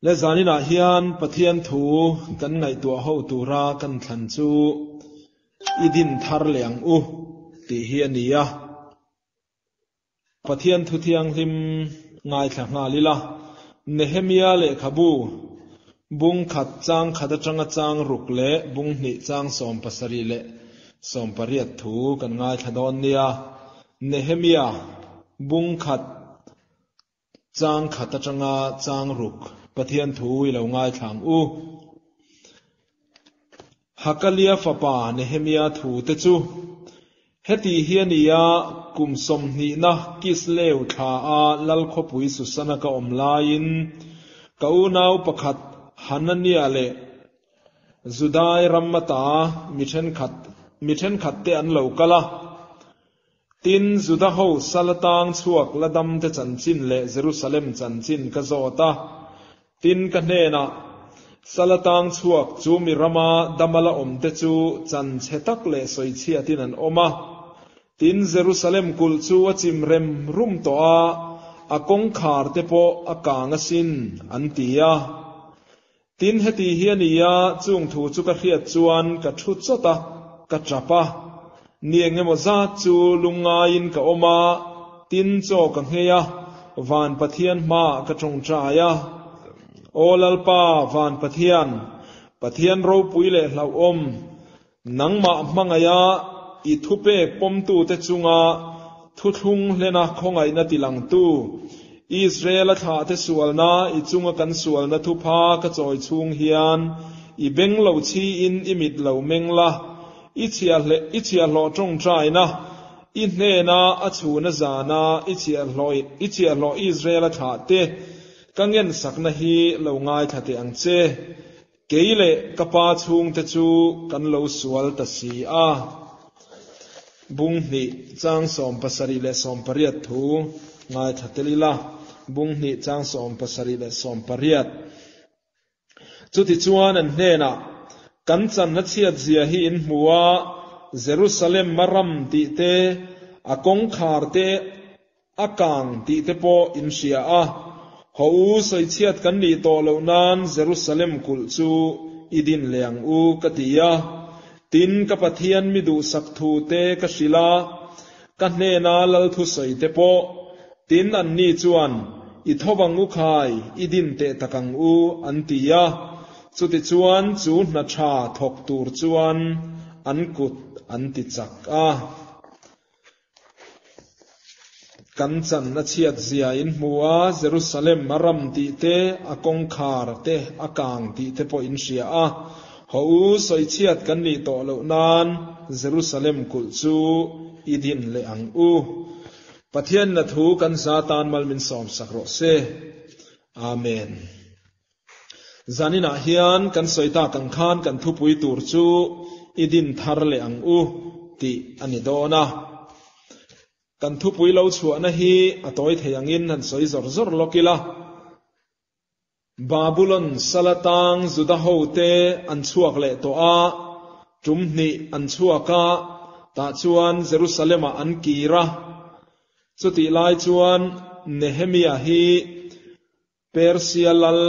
Le zaninah hian Pathian thu kan ngaihtuah ho tura kan thlan chu i din thar leh ang u tih hi a ni a. Pathian thu thianghlim ngaithla nghal ila, Nehemia lehkhabu bung khat chang khat atanga chang ruk leh bung hnih chang 70 leh 80 thu kan ngaithla dawn nia. Nehemia bung khat chang khat atanga chang ruk Pathian thu i lo ngaithla ang u. Hakalia fapa Nehemia thu te chu heti hi a ni a, kum sawmhnihna Kisleu thla a lal khawpui Susana ka awm laiin ka unau pakhat Hanania leh Judai ram ata mi thenkhat mi thenkhat te an lo kal a. Tin, Juda ho sal atang chhuak la dam te chanchin leh Jerusalem chanchin ka zawt a. Tin, ka hnenah, Sal atang chhuak chu mi rama dama la awm te chu chan chhe tak leh sawichhiatin an awm a. Tin, Jerusalem kulh chu a chim rem rum tawh a, a kawngkhar te pawh a kang asin, an ti a. Tin, heti hi a ni a, chung thu chu ka hriat chuan ka thu chawt a, ka tap a. Ni eng emaw zat chu lungngaiin ka awm a, tin chaw ka nghei a, van Pathian hmaah ka tawngtai a. Aw Lalpa, van Pathian, Pathian ropui leh hlauhawm, nangmah hmangaiha i thupek pawmtute chunga thuthlung hlena khawngaihna tilangtu, Israel-a thlahte sualna i chunga kan sualna thupha ka chawi chhung hian i beng lo chhiin i mit lo meng la, i i chhiahhlawh tawngtaina, i hnena a chhuna zana i chhiahhlawh i chhiahhlawh Israel-a thlahte ka ngensakna hi lo ngaithla teh ang che. Kei leh ka pa chhungte chu kan lo sual ta si a. Bung hnih chang 70 leh 80 thu ngaithla tel ila. Bung hnih chang 70 leh 80. Chutichuan an hnenah, Kan channa chhiat zia hi in hmu a, Jerusalem a ram tih te, a kawngkhar te a kang tih te pawh in hria a. Haw u sawichhiat kan nih tawh loh nan Jerusalem kulh chu i din leh ang u, ka ti a. Tin, ka Pathian mi duhsak thu te ka hrilh a, ka hnena lal thusawi te pawh. Tin, anni chuan, I tho ang u khai, i din teh tak ang u, an ti a. Chutichuan, chu hna tha thawk tur chuan an kut an ti chak a. Kan chan a chhiat zia in hmu a, Jerusalem a ram tih te, a kawngkhar te a kang tih te pawh in hria a. Haw u, sawichhiat kan nih tawh loh nan Jerusalem kulh chu i din leh ang u. Pathian na thu kan za tan mal min sawm sak rawh se. Amen. Zaninah hian kan sawi tak ang khan kan thupui tur chu i din thar leh ang u tih a ni dawn a. Kan thupui lo chhuahna hi a tawi thei angin han sawi zawr zawr lawk ila. Babulon salatang Juda hote an chhuak leh tawh a, tum hnih an chhuak a, tah chuan Jerusalem-ah an kir a. Chutih lai chuan Nehemia hi Persia lal,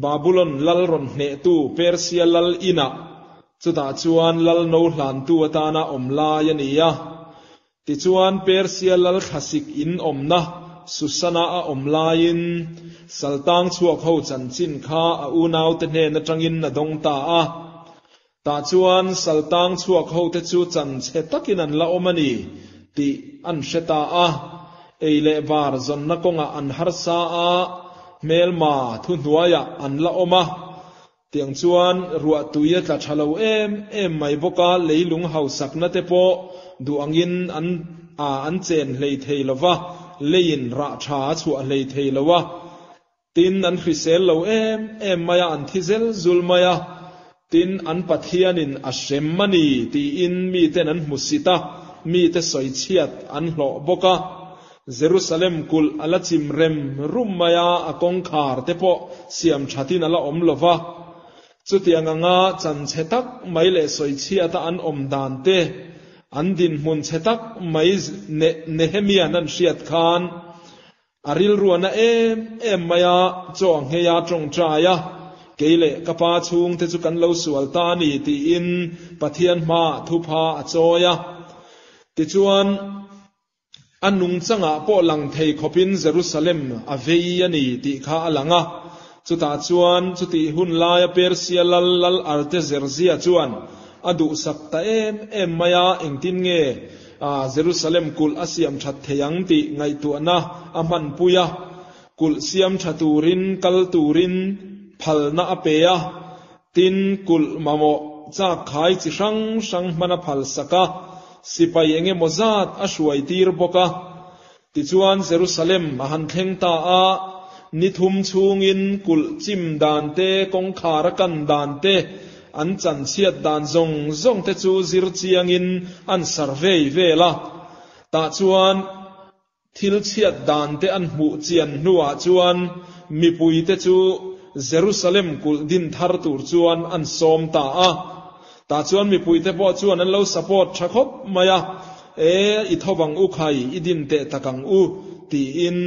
Babulon lal rawn hnehtu Persia lal inah, chutah chuan lal no hlantu atana awm lai a ni a. Tichuan Persia lal thlasik in awmna Susana a awm laiin saltang chhuak ho chanchin kha a unaute hnen atangin a dawng ta a. Tah chuan saltang chhuak hote chu chan chhe takin an la awm a ni tih an hre ta a. Ei leh bar zawnna kawngah an harsa a, hmelma thuhnuaiah an la awm a. Tiang chuan ruah tui a tla tha lo em em mai bawk a, leilung hausakna te pawh duh angin an a an chen hlei thei lo va, leiin rah tha a chhuah hlei thei lo a. Tin, an hrisel lo em em mai a, an thi zel zul mai a. Tin, an Pathianin a hrem a ni tiin miten an hmu sit a, mite sawichhiat an hlawh bawk a. Jerusalem kulh a la chim rem rum mai a, a kawngkhar te pawh siam thatin a la awm lo va. Chutiang anga chan chhe tak mai leh sawichhiata an awm dan te, an dinhmun chhe tak mai Nehemia'n an hriat khan. A rilru a na em em mai a, chaw a nghei a tawngtai a, Kei leh ka pa chhungte chu kan lo sual ta a ni tiin Pathian hmaah thupha a chawi a. Tichuan, a nungchangah pawh lang thei khawpin Jerusalem a vei a ni tih kha a lang a. Chutah chuan chutih hun laia Persia lal lal Artaxerxes chuan a duhsak ta em em mai a, engtin nge Jerusalem kulh a siam that thei ang tih ngaihtuahna a hmanpui a, kulh siam tha turin kal turin phalna a pe a, tin kulh mamawh chak khai chi hrang hrang hman a phalsak a, sipai eng emaw zat a hruai tir bawk a. Tichuan Jerusalem a han thleng ta a, ni thum chhungin kulh chim dan te, kawngkhar a kan dan te, an chanchhiat dan zawng zawng te chu zir chiangin an survey vel a. Tah chuan thil chhiat dan te an hmuh chian hnuah chuan mipui te chu Jerusalem kulh din thar tur chuan an sawm ta a. Tah chuan mipuite pawh chuan an lo support tha khawp mai a, E, i tho vang u khai, i din teh tak ang u, tiin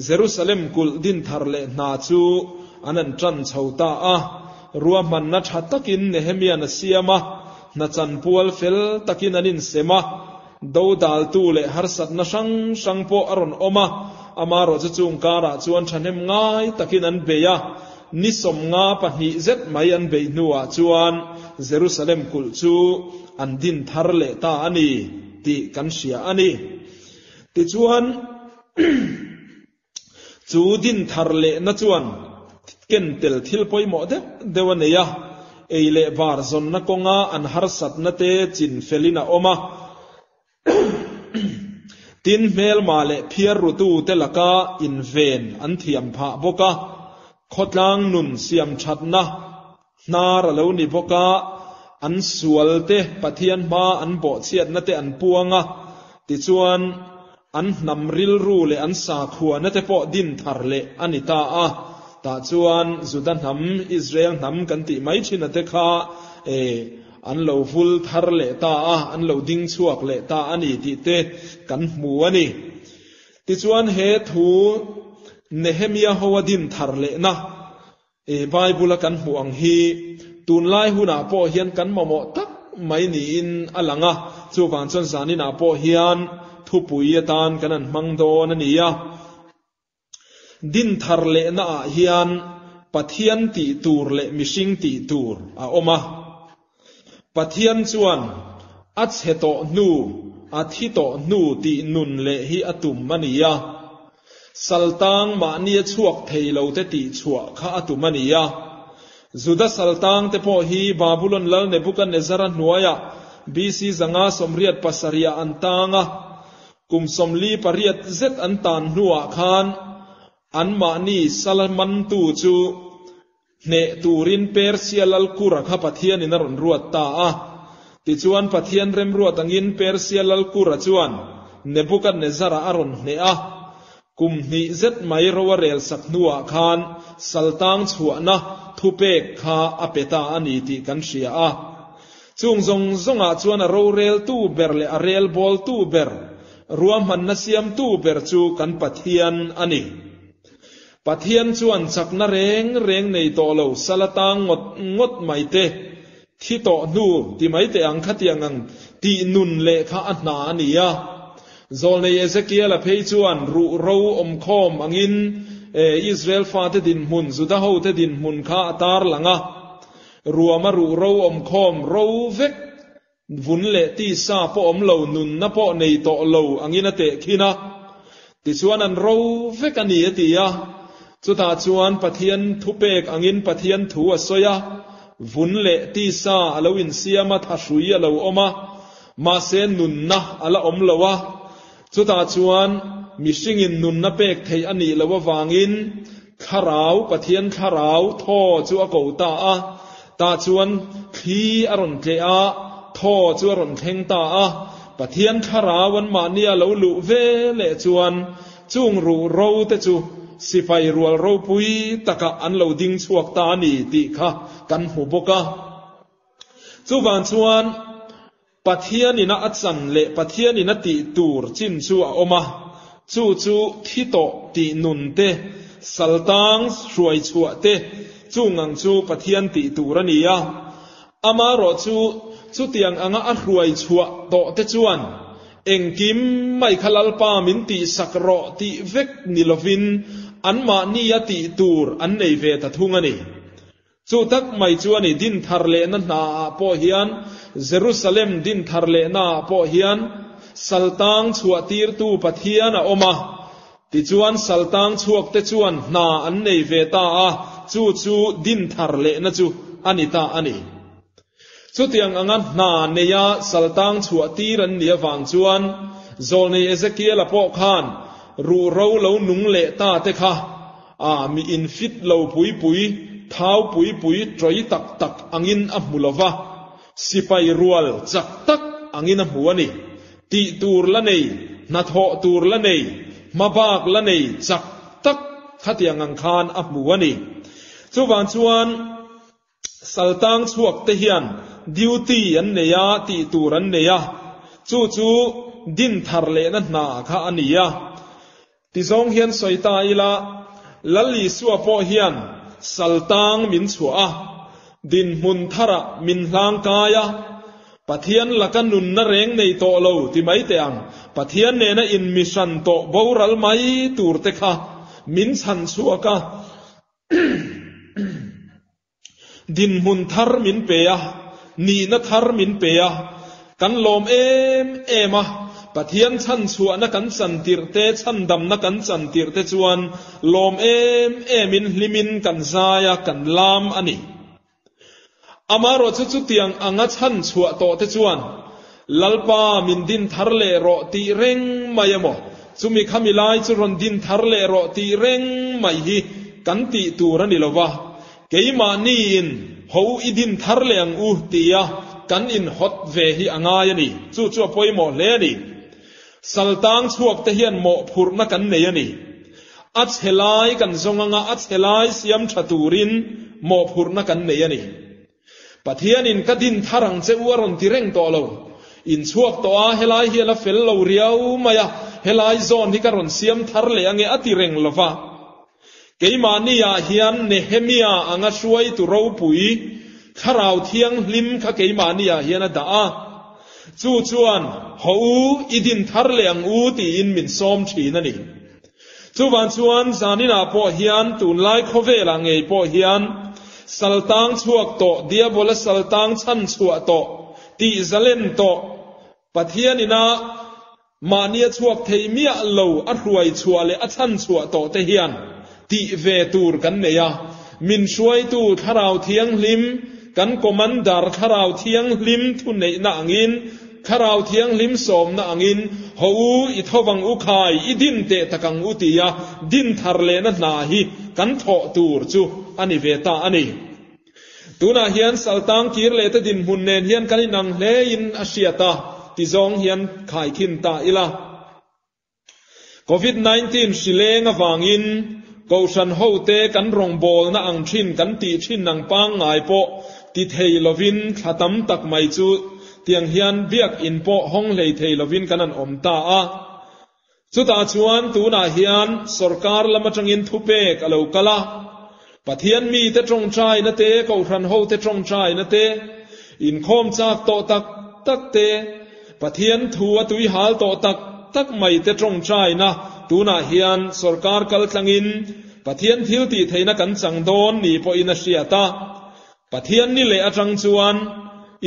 Jerusalem kulh din thar leh hna chu an an tan chho ta a. Ruahmanna tha takin Nehemia'n a siam a, hna chanpual fel takin an insem a, dodaltu leh harsatna hrang hrang pawh a rawn awm a, amarawhchu chung karah chuan thahnem ngai takin an bei a. Ni 52 zet mai an beih hnuah chuan Jerusalem kulh chu an din thar leh ta a ni tih kan hria a ni. Tichuan, chu din thar lehna chuan ken tel thil pawimawh deuh deuh a nei a, ei leh bar zawnna kawnga an harsatna te chin felin a awm a. Tin, hmelma leh phiar rutute laka inven an thiam phah bawk a, khawtlang nun siam thatna hnar a lo ni bawk a, an sualte Pathian hma an bawhchhiatna te an puang a, tichuan an hnam rilru leh an sakhuana te pawh din thar leh a ni ta a. Tah chuan Juda hnam, Israel hnam kan tih mai thin a te kha An lo vul thar leh ta a, an lo ding chhuak leh ta a ni tih te kan hmu a ni. Tichuan he thu Nehemia ho a din thar lehna Bible a kan hmuh ang hi tunlai hunah pawh hian kan mamawh tak mai niin a lang a, chuvang chuan zaninah pawh hian thupui atan kan han hmang dawn a ni a. Din thar lehna ah hian Pathian tih tur leh mihring tih tur a awm a. Pathian chuan a chhe tawh hnu, a thi tawh hnu tih nun leh hi a tum a ni a. Saltang mahni a chhuak thei lo te tih chhuah kha a tum a ni a. Juda saltang te pawh hi Babulon lal Nebuchadnezzar-a hnuaiah BC 587 ah an tang a. Kum 48 zet an tan hnuah khan anmahni sal mantu chu hneh turin Persia lal Kura kha Pathianin a rawn ruat ta a. Tichuan Pathian remruat angin Persia lal Kura chuan Nebukadnezzara a rawn hneh a. Kum hnih zet mai ro a rel sak hnuah khan saltang chhuahna thupek kha a pe ta a ni tih kan hria a. Chung zawng zawngah chuan a roreltu ber leh a relbawltu ber, ruahmanna siamtu ber chu kan Pathian a ni. Pathian chuan chakna reng reng nei tawh lo sala tang ngawt ngawt mai te, thi tawh hnu ti mai teh ang khatiang ang tih nun leh kha a hna a ni a. Zawlnei Ezekiel-a phei chuan ruh ro awmkhawm angin Israel fate dinhmun, Juda hote dinhmun kha a tarlang a. Ruama ruh ro awmkhawm ro vek, vun leh tisa pawh awm lo, nunna pawh nei tawh lo angin a teh khin a. Tichuan an ro vek a ni a ti a. Chutah chuan Pathian thupek angin Pathian thu a sawi a, vun leh tisa a lo insiam a, thahrui a lo awm a, mahse nunna a la awm lo a. Chutah chuan mihringin nunna pek theih a nih loh avangin Thlarau, Pathian Thlarau, thaw chu a ko ta a. Tah chuan thli a rawn tleh a, thaw chu a rawn thleng ta a. Pathian Thlarau anmahni a lo luh ve leh chuan chung ruh ro te chu sipai rual ropui takah an lo ding chhuak ta a ni tih kha kan hmu bawk a. Chuvang chuan Pathianin a chan leh Pathianin a tih tur chin chu a awm a. Chu chu thi tawh tih nun te, saltang hruai chhuah te, chung ang chu Pathian tih tur a ni a. Amaherawhchu, chutiang anga a hruai chhuah tawh te chuan engkim mai kha Lalpa min tihsak rawh tih vek ni lovin anmahnia tih tur an nei ve ta thung a ni. Chu tak mai chu a ni, din thar lehna hnaah pawh hian, Jerusalem din thar lehnaah pawh hian saltang chhuahtirtu Pathian a awm a. Tichuan saltang chhuakte chuan hna an nei ve ta a, chu chu din thar lehna chu a ni ta a ni. Chutiang anga hna neia saltang chhuahtir an nih avang chuan Zawlnei Ezekiela pawh khan ruhro lo nung leh ta te kha a mi infit lo pui pui, thau pui pui ṭawih tak tak angin a hmu lo va, sipai rual chak tak angin a hmu a ni. Tih tur la nei, hnathawh tur la nei, hmabak la nei chak tak khatiang ang khan a hmu a ni. Chuvang chuan saltang chhuak te hian duty an nei a, tih tur an nei a, chu chu din thar lehna hna kha a ni a. Tizawng hian sawi ta ila, Lal Isua pawh hian saltang min chhuah a, dinhmun tharah min hlang kai a, Pathian laka nunna reng nei tawh lo ti mai teh ang, Pathian nena inmihran tawh boral mai tur te kha min chhan chhuak a. Dinhmun thar min pe a, nihna thar min pe a, kan lawm em em a, Pathian chhanchhuahna kan chantirh te, chhandamna kan chantirh te chuan lawm em emin hlimin kan zai a, kan lam a ni. Amaherawhchu chutiang anga chhanchhuah tawh te chuan Lalpa min din thar leh rawh tih reng mai emaw, chumi khami lai chu rawn din thar leh rawh tih reng mai hi kan tih tur a ni lo va, keimahniin ho i din thar leh ang u tia kan inhawt ve hi a ngai a ni. Chu chu a pawimawh hle a ni. Saltang chhuak te hian mawhphurhna kan nei a ni. A chhe lai kan zawng anga a chhe lai siam tha turin mawhphurhna kan nei a ni. Pathianin ka din thar ang che u a rawn ti reng tawh lo. In chhuak tawh a, helai hi a la fel lo riau mai a, helai zawn hi ka rawn siam thar leh ange a ti reng lo va. Keimahni ah hian Nehemia anga hruaitu ropui Thlarau Thianghlim kha keimahni ah hian a dah a. Chu chuan, Haw u, i din thar leh ang u tiin min sawm thin a ni. Chuvang chuan zaninah pawh hian tunlai khawvelah ngei pawh hian saltang chhuak tawh, diabola saltang chhan chhuah tawh, tih zalen tawh, Pathian ina mahnia chhuak thei miah lo a hruai chhuah leh a chhan chhuah tawh te hian tih ve tur kan nei a. Min hruaitu Thlarau Thianghlim, kan Commander Thlarau Thianghlim thuneihna angin Thlarau Thianghlim sawmna angin, Haw u, i tho vang u khai, i din teh tak ang u tia din thar lehna hna hi kan thawh tur chu a ni ve ta a ni. Tunah hian Saltang kir leh te dinhmun nen hian kan inang hlein a hriat a, ti zawng hian khaikhin ta ila. Covid 19 hri leng avangin Kohhran hote kan rawngbawlna ang thin kan tih thin ang pangngai pawh ti thei lovin thla tam tak mai chu tiang hian biakinn pawh hawng hlei thei lovin kan han awm ta a. Chutah chuan tunah hian sorkar lam atangin thupek a lo kal a, Pathian mite tawngtaina te, Kohhran hote tawngtaina te, inkhawm chak tawh tak tak te, Pathian thu a tuihal tawh tak tak mai te tawngtaina tunah hian sorkar kaltlangin Pathian thil tih theihna kan chang dawn ni pawhin a hriat a. Pathian ni leh atang chuan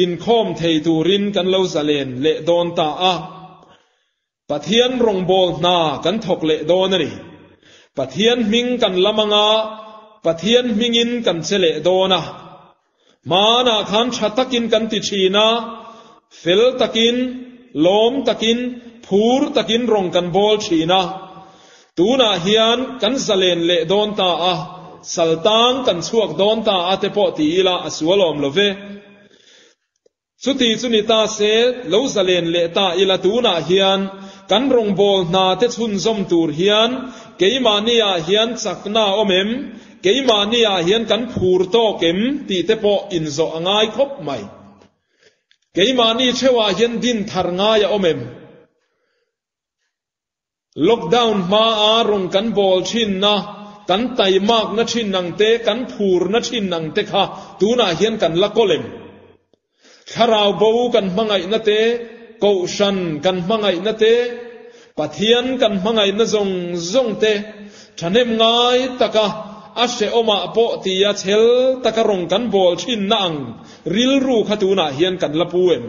inkhawm thei turin kan lo zalen leh dawn ta a. Pathian rawngbâwl hna kan thawk leh dawn a ni. Pathian hming kan lam anga Pathian hmingin kan che leh dawn a. Hmanah khan tha takin kan ti thin a, fel takin, lawm takin, phur takin rawng kan bawl thin a. Tunah hian kan zalen leh dawn ta a, saltang kan chhuak dawn ta a te pawh ti ila a sual awm lo ve. Chuti chu ni ta se, lo zalen leh ta ila tunah hian kan rawngbâwl hna te chhunzawm tur hian keimahni ah hian chakna a awm em, keimahni ah hian kan phur tawk em tih te pawh inzawh a ngai khawp mai. Keimahni theuhah hian din thar ngai a awm em? Lockdown hma a rawng kan bawl thinna, kan taimakna thin ang te, kan phurna thin ang te kha tunah hian kan la kawl em? Thlarau bo kan hmangaihna te, Kohhran kan hmangaihna te, Pathian kan hmangaihna zawng zawng te thahnem ngai taka a hrehawmah pawh tia chhel taka rawng kan bawl thinna ang rilru kha tunah hian kan la pu em?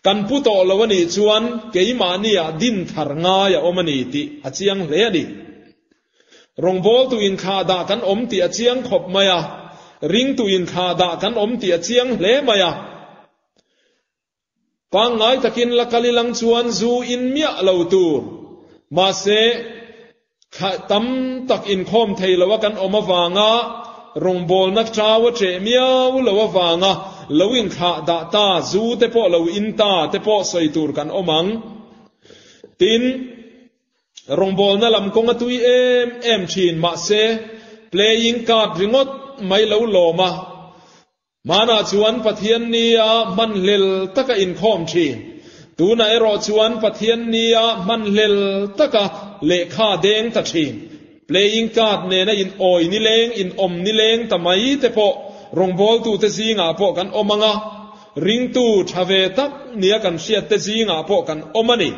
Kan pu tawh lo a nih chuan keimahniah din thar ngai a awm a ni tih a chiang hle a ni. Rawngbawltu inthlahdah kan awm tih a chiang khawp mai a, ringtu inthlahdah kan awm tih a chiang hle mai a. Pangngai takin la kal ilang chuan zu in miah lo tur. Mahse, thla tam tak inkhawm thei loa kan awm avanga rawngbawlna chau a cheh miau lo avanga lo inthlahdah ta, zu te pawh lo in ta te pawh sawi tur kan awm ang. Tin, Rawngbawlna lam kawng a tui em em thin, mahse playing card ringawt mai lo lawm a. Hmanah chuan Pathian nia hmanhlel taka inkhawm thin. Tunah erawh chuan Pathian nia hmanhlel taka lehkha deng ta thin. Playing card nena in awi nileng, in awm nileng ta mai te pawh rawngbawltute zingah pawh kan awm ang a, ringtu tha ve tak nia kan hriatte zingah pawh kan awm a ni.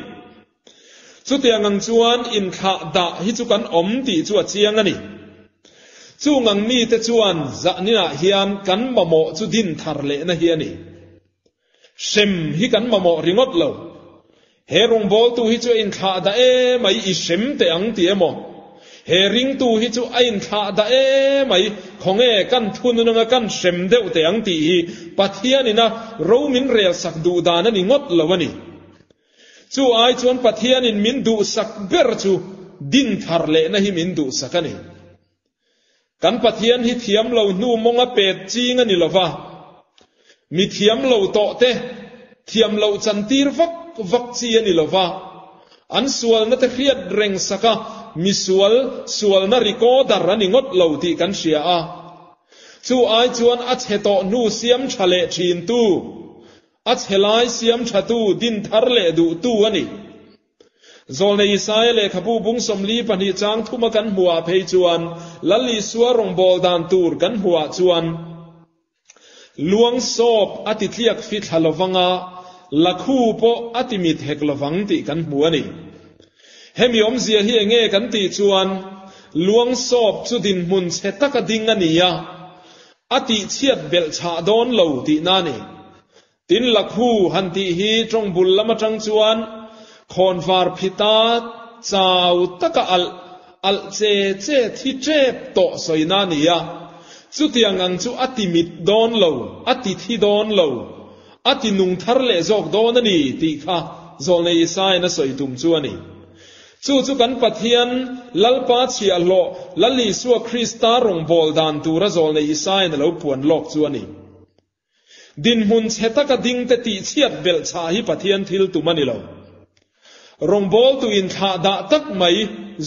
Chutiang ang chuan inthlah dah hi chu kan awm tih chu a chiang a ni. Chung ang mite chuan zahninah hian kan mamawh chu din thar lehna hi a ni. Hrem hi kan mamawh ringawt lo. He rawngbawltu hi chu a inthlah dah emai i hrem teh ang ti emaw? He ringtu hi chu a inthlah dah emai khawnge kan thunun anga kan hrem deuh teh ang tih hi Pathianina ro min relsak duh dan a ni ngawt lo a ni. Chu ai chuan Pathianin min duhsak ber chu din thar lehna hi min duhsak a ni. Kan Pathian hi thiam lo hnu mawnga pet ching a ni lo va, mi thiam lo tawh te thiam loh chantir vak vak chi a ni lo va, an sualna te hriat reng sak a, mi sual sualna recorder a ni ngawt lo tih kan hria a. Chu ai chuan a chhe tawh hnu siam tha leh thintu A chhe lai siam thatu, din thar leh duhtu a ni. Zawlnei Isaia lehkhabu bung 42 chang thuma kan hmuhah phei chuan Lal Isua rawngbâwl dan tur kan hmuhah chuan luang sawp a ti tliak fi thla lovang a, lakhu pawh a ti mit hek lovang tih kan hmu a ni. Hemi awmzia hi enge kan tih chuan luang sawp chu dinhmun chhe taka ding a ni a, A tihchhiat belh chhah dawn lo tihna a ni. Tin Lakhu han tih hi tawng bul lam atang chuan khawnvar phita chau taka alh alh che che thi tep tawh sawina a ni a. Chutiang ang chu a ti mit dawn lo, a ti thi dawn lo, a ti nung thar leh zawk dawn a ni tih kha Zawlnei Isaiah a sawi tum chu a ni. Chu chu kan Pathian, Lalpa chhiahhlawh, Lal Isua Krista rawngbâwl dan tura zawlnei Isaia'n a lo puan lâwk chu a ni. Dinhmun chhe taka dingte tihchhiat belh chhah hi Pathian thil tum a ni lo. Rawngbâwltu inthlah dah tak mai,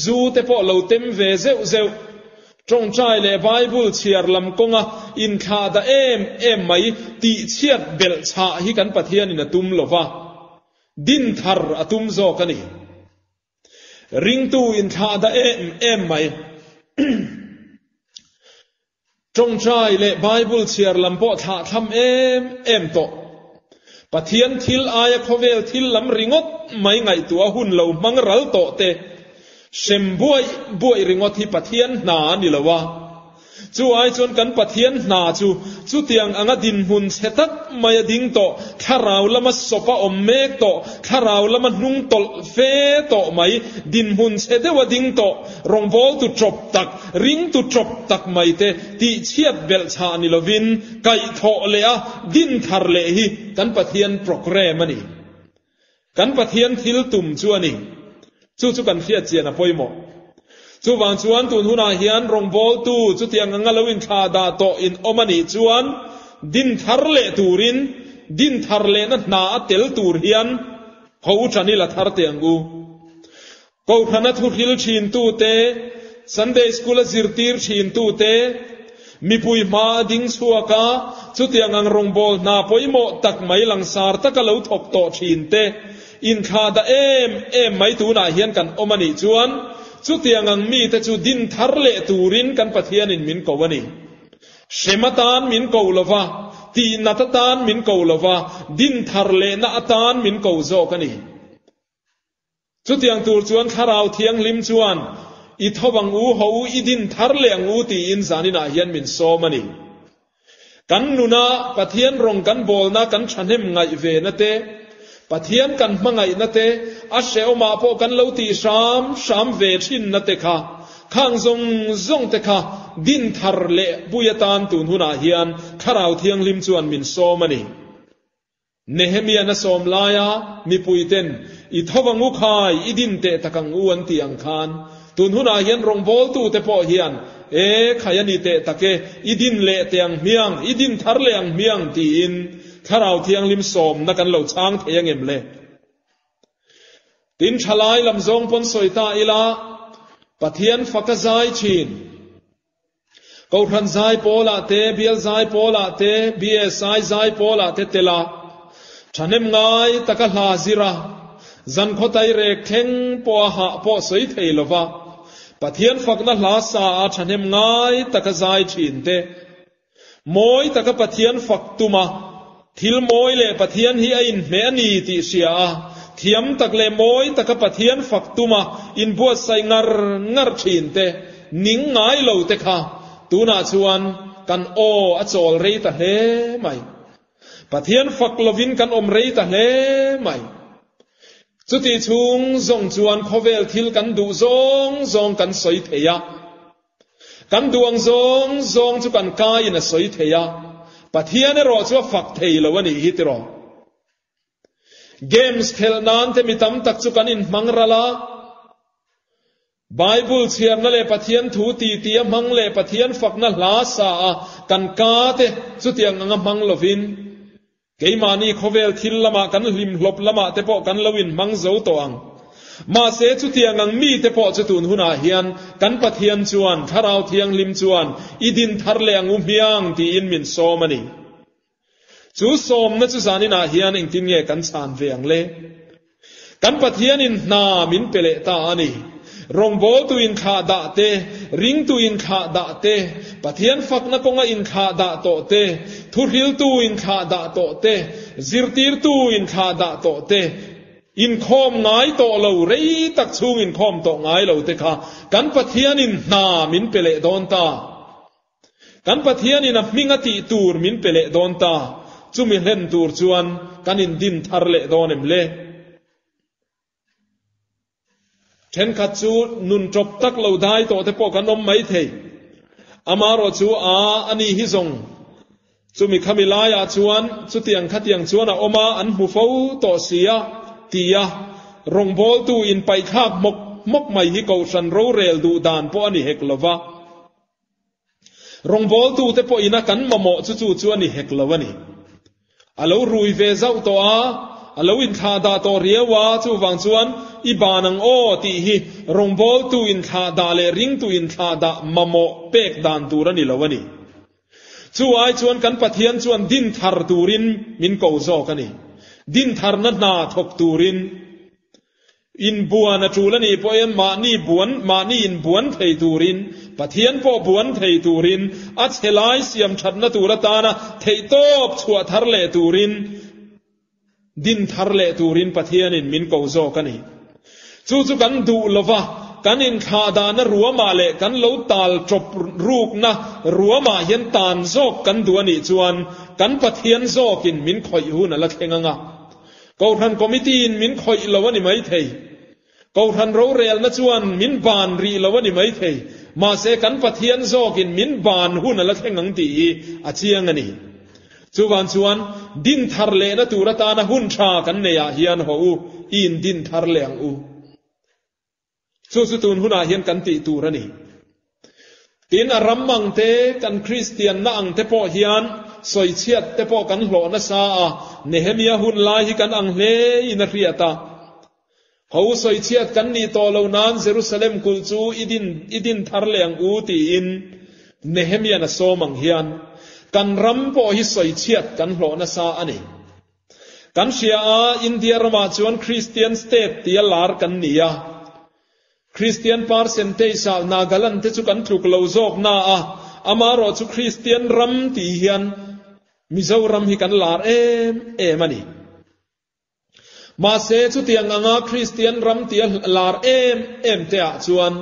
zu te pawh lo tem ve zeuh zeuh, ṭawngṭai leh Bible chhiar lam kawnga inthlah dah em em mai tihchhiat belh chhah hi kan Pathianin a tum lo va. Din thar a tum zawk a ni. Ringtu inthlah dah em em mai. Tawngtai leh Bible chhiar lam pawh thlah thlam em em tawh. Pathian thil aia khawvel thil lam ringawt mai ngaihtuah hun lo hmang ral tawh te, hrem buaih buaih ringawt hi Pathian hna a ni lo a. Chu ai chuan kan Pathian hna chu chutiang anga dinhmun chhe tak mai a ding tawh, thlarau lama sawp a awm mek tawh, thlarau lama hnung tawlh fe tawh mai, dinhmun chhe deuh a ding tawh, rawngbawltu tawp tak, ringtu tawp tak mai te tihchhiat belh chhah ni lovin kaihthawh leh a din thar leh hi kan Pathian programme a ni. Kan Pathian thil tum chu a ni. Chu chu kan hriat chian a pawimawh. Chuvang chuan tun hunah hian rawngbawltu chutiang anga lo inthlah dah tawh in awm a nih chuan din thar leh turin, din thar lehna hna a tel tur hian ho tan i la thar teh ang u. Kohhrana thuhril thintute, Sunday School-a zirtir thintute, mipui hma a ding chhuak a, chutiang ang rawngbâwl hna pawimawh tak mai langsar taka lo thawk tawh thinte. Inthlahdah em em mai tunah hian kan awm a nih chuan, chutiang ang mite chu din thar leh turin kan Pathianin min ko a ni. Hrem atan min ko lo va, tihnat atan min ko lo va, din thar lehna atan min ko zawk a ni. Chutiang tur chuan Thlarau Thianghlim chuan, I tho ang u, haw u, i din thar leh ang u tiin zaninah hian min sawm a ni. Kan nuna Pathian rawng kan bawlna kan thahnem ngaih ve na te, Pathian kan hmangaihna te, a hrehawmah pawh kan lo tih hram hram ve thinna te kha, khang zawng zawng te kha din thar leh pui atan tun hunah hian Thlarau Thianghlim chuan min sawm a ni. Nehemiah na sawm laia mipuiten i tho ang u khai, i din teh tak ang u an tih ang khan, tun hunah hian rawngbawltute pawh hian, E, khai a ni teh tak e, i din leh teh ang hmiang, i din thar leh ang hmiang tiin Thlarau Thianghlim sawmna kan lo chhang thei angem le? Tin, thalai lam zawng pawn sawi ta ila, Pathian faka zai thin. Kohhran zai pawlah te, bial zai pawlah te, BSI zai pawlah te tel a, thahnem ngai taka hla zir a, zan khaw tai rek thleng pawha hah pawh sawi thei lova, Pathian fakna hla sa a thahnem ngai taka zai thin te, mawi taka Pathian fak tum a, thil mawi leh Pathian hi a inhmeh a ni tih hria a, thiam tak leh mawi taka Pathian fak tum a inbuatsaih ngar ngar thin te, ning ngai lo te kha tunah chuan kan aw a chawl rei ta hle mai. Pathian fak lovin kan awm rei ta hle mai. Chutih chhung zawng chuan khawvel thil kan duh zawng zawng kan sawi thei a. Kan duh ang zawng zawng chu kan kaiin a sawi thei a, Pathian erawh chu a fak thei lo a nih hi tiraw. Games khelh nan te mi tam tak chu kan inhmang ral a, Bible chhiarna leh Pathian thu titi a hmang leh Pathian fakna hla sa a kan ka te chutiang anga hmang lovin Keimahni khawvel thil lamah kan hlimhlawp lamah te pawh kan lo inhmang zo tawh ang. Mahse chutiang ang mite pawh chu tun hunah hian kan Pathian chuan, Thlarau Thianghlim chuan, I din thar leh ang u hmiang tiin min sawm a ni. Chu sawmna chu zaninah hian engtin nge kan chhan ve ang le? Kan Pathianin hna min pe leh ta a ni. Rawngbawltu inthlah dah te, ringtu inthlah dah te, Pathian fakna kawnga inthlah dah tawh te, thuhriltu inthlah dah tawh te, zirtirtu inthlah dah tawh te, inkhawm ngai tawh lo, rei tak chhung inkhawm tawh ngai lo te kha kan Pathianin hna min pe leh dawn ta. Kan Pathianin a hming a tih tur min pe leh dawn ta, chumi hlen tur chuan kan indin thar leh dawn em le? Thenkhat chu nun tawp tak lo dai tawh te pawh kan awm mai thei. Amarawh chu a a ni hi zawng. Chumi khami laiah chuan chutiang khatiang chuan a awm a, an hmu fo tawh si a, tia rawngbawltu inpaihthlak hmawk hmawk mai hi Kohhran rorel duh dan pawh a ni hek lo va. Rawngbawltute pawhin a kan mamawh chu chu chu a ni hek lo a ni. A lo rui ve zauh tawh a, a lo inthlahdah tawh riau a, chuvang chuan i ban ang aw tih hi rawngbawltu inthlahdah leh ringtu inthlahdah mamawh pek dan tur a ni lo a ni. Chu ai chuan kan Pathian chuan din thar turin min ko zawk a ni. Din tharna hna thawk turin. Inbuan a tul a nih pawhin mahni buan, mahni inbuan thei turin, Pathian pawh buan thei turin, a chhe lai siam thatna tur atana theihtawp chhuah thar leh turin, din thar leh turin Pathianin min ko zawk a ni. Chu chu kan duh lova, kan inthlahdahna ruamah leh kan lo tal tawp rukna ruamah hian tan zawk kan duh a nih chuan kan Pathian zawkin min khawih hun a la thleng ang a. Kohhran Committee in min khawih lo a ni maithei. Kohhran rorelna chuan min ban rih lo a ni maithei. Mahse kan Pathian zawkin min ban hun a la thleng ang tih hi a chiang a ni. Chuvan chuan din thar lehna tur atana hun tha kan neihah hian haw u, i in din thar leh ang u. Chu chu tun hunah hian kan tih tur a ni. Tin, a ram ang te, kan Kristianna ang te pawh hian sawichhiat te pawh kan hlawh nasa a, Nehemia hun lai hi kan ang hle in a hriat a. Ho sawichhiat kan nih tawh lo nan Jerusalem kulh chu i din i din thar leh ang u tiin Nehemia'n a sawm ang hian kan ram pawh hi sawichhiat kan hlawh nasa a ni. Kan hria a, India ramah chuan Christian state tia lar kan ni a. Christian percentage ah Nagaland te chu kan tluk lo zawk na a, amarawh chu Christian ram tih hian Mizoram hi kan lar em em a ni. Mahse chutiang anga Christian ram tia lar em em te ah chuan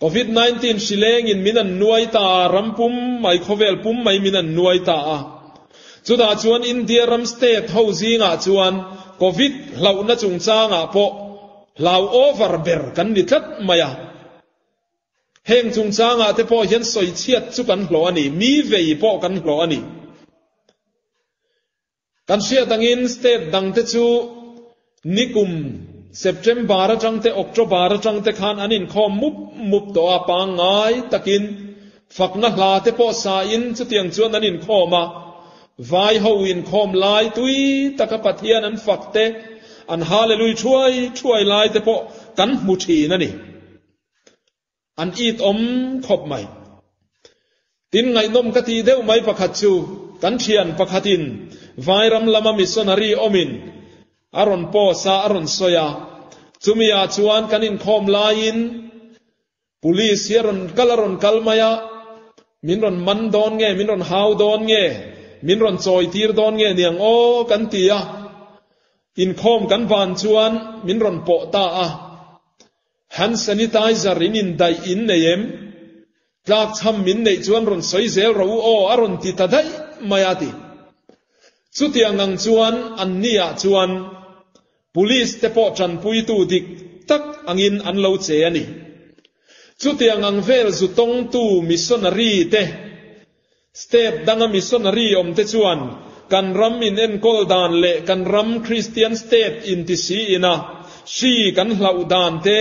Covid 19 hri lengin min an nuai ta a, ram pum mai, khawvel pum mai min an nuai ta a. Chutah chuan India ram state ho zingah chuan Covid hlauhna chungchangah pawh hlau over ber kan ni tlat mai a. Heng chungchangah te pawh hian sawichhiat chu kan hlawh a ni, mi vei pawh kan hlawh a ni. Kan hriat angin state dangte chu nikum September atang te October atang te khan an inkhawm mup mup tawh a, pangngai takin fakna hla te pawh sain chutiang chuan an inkhawm a, vai ho inkhawm lai tui taka Pathian an fak te, an Hallelui thuai thuai lai te pawh kan hmu thin a ni. An it awm khawp mai. Tin ngaihnawm ka tih deuh mai pakhat chu kan thian pakhatin Vairam lama missionary awmin a rawn post a, a rawn sawi a. Chumi ah chuan kan inkhawm laiin police hi a rawn kal a rawn kal mai a, min rawn man dawn nge, min rawn hau dawn nge, min rawn chawi tir dawn nge niang aw kan ti a. Inkhawm kan ban chuan min rawn pawh ta a. Hand sanitizer in indaih in nei em? Tlakchham min neih chuan rawn sawi zel rawh u aw a rawn ti ta daih mai a ti. Chutiang ang chuan an ni ah chuan Police te pawh tanpuitu dik tak angin an lo che a ni. Chutiang ang vel zu tawngtu missionary te, State danga missionary awm te chuan kan ram in enkawl dan leh kan ram Christian state inti si ina hri kan hlauh dan te,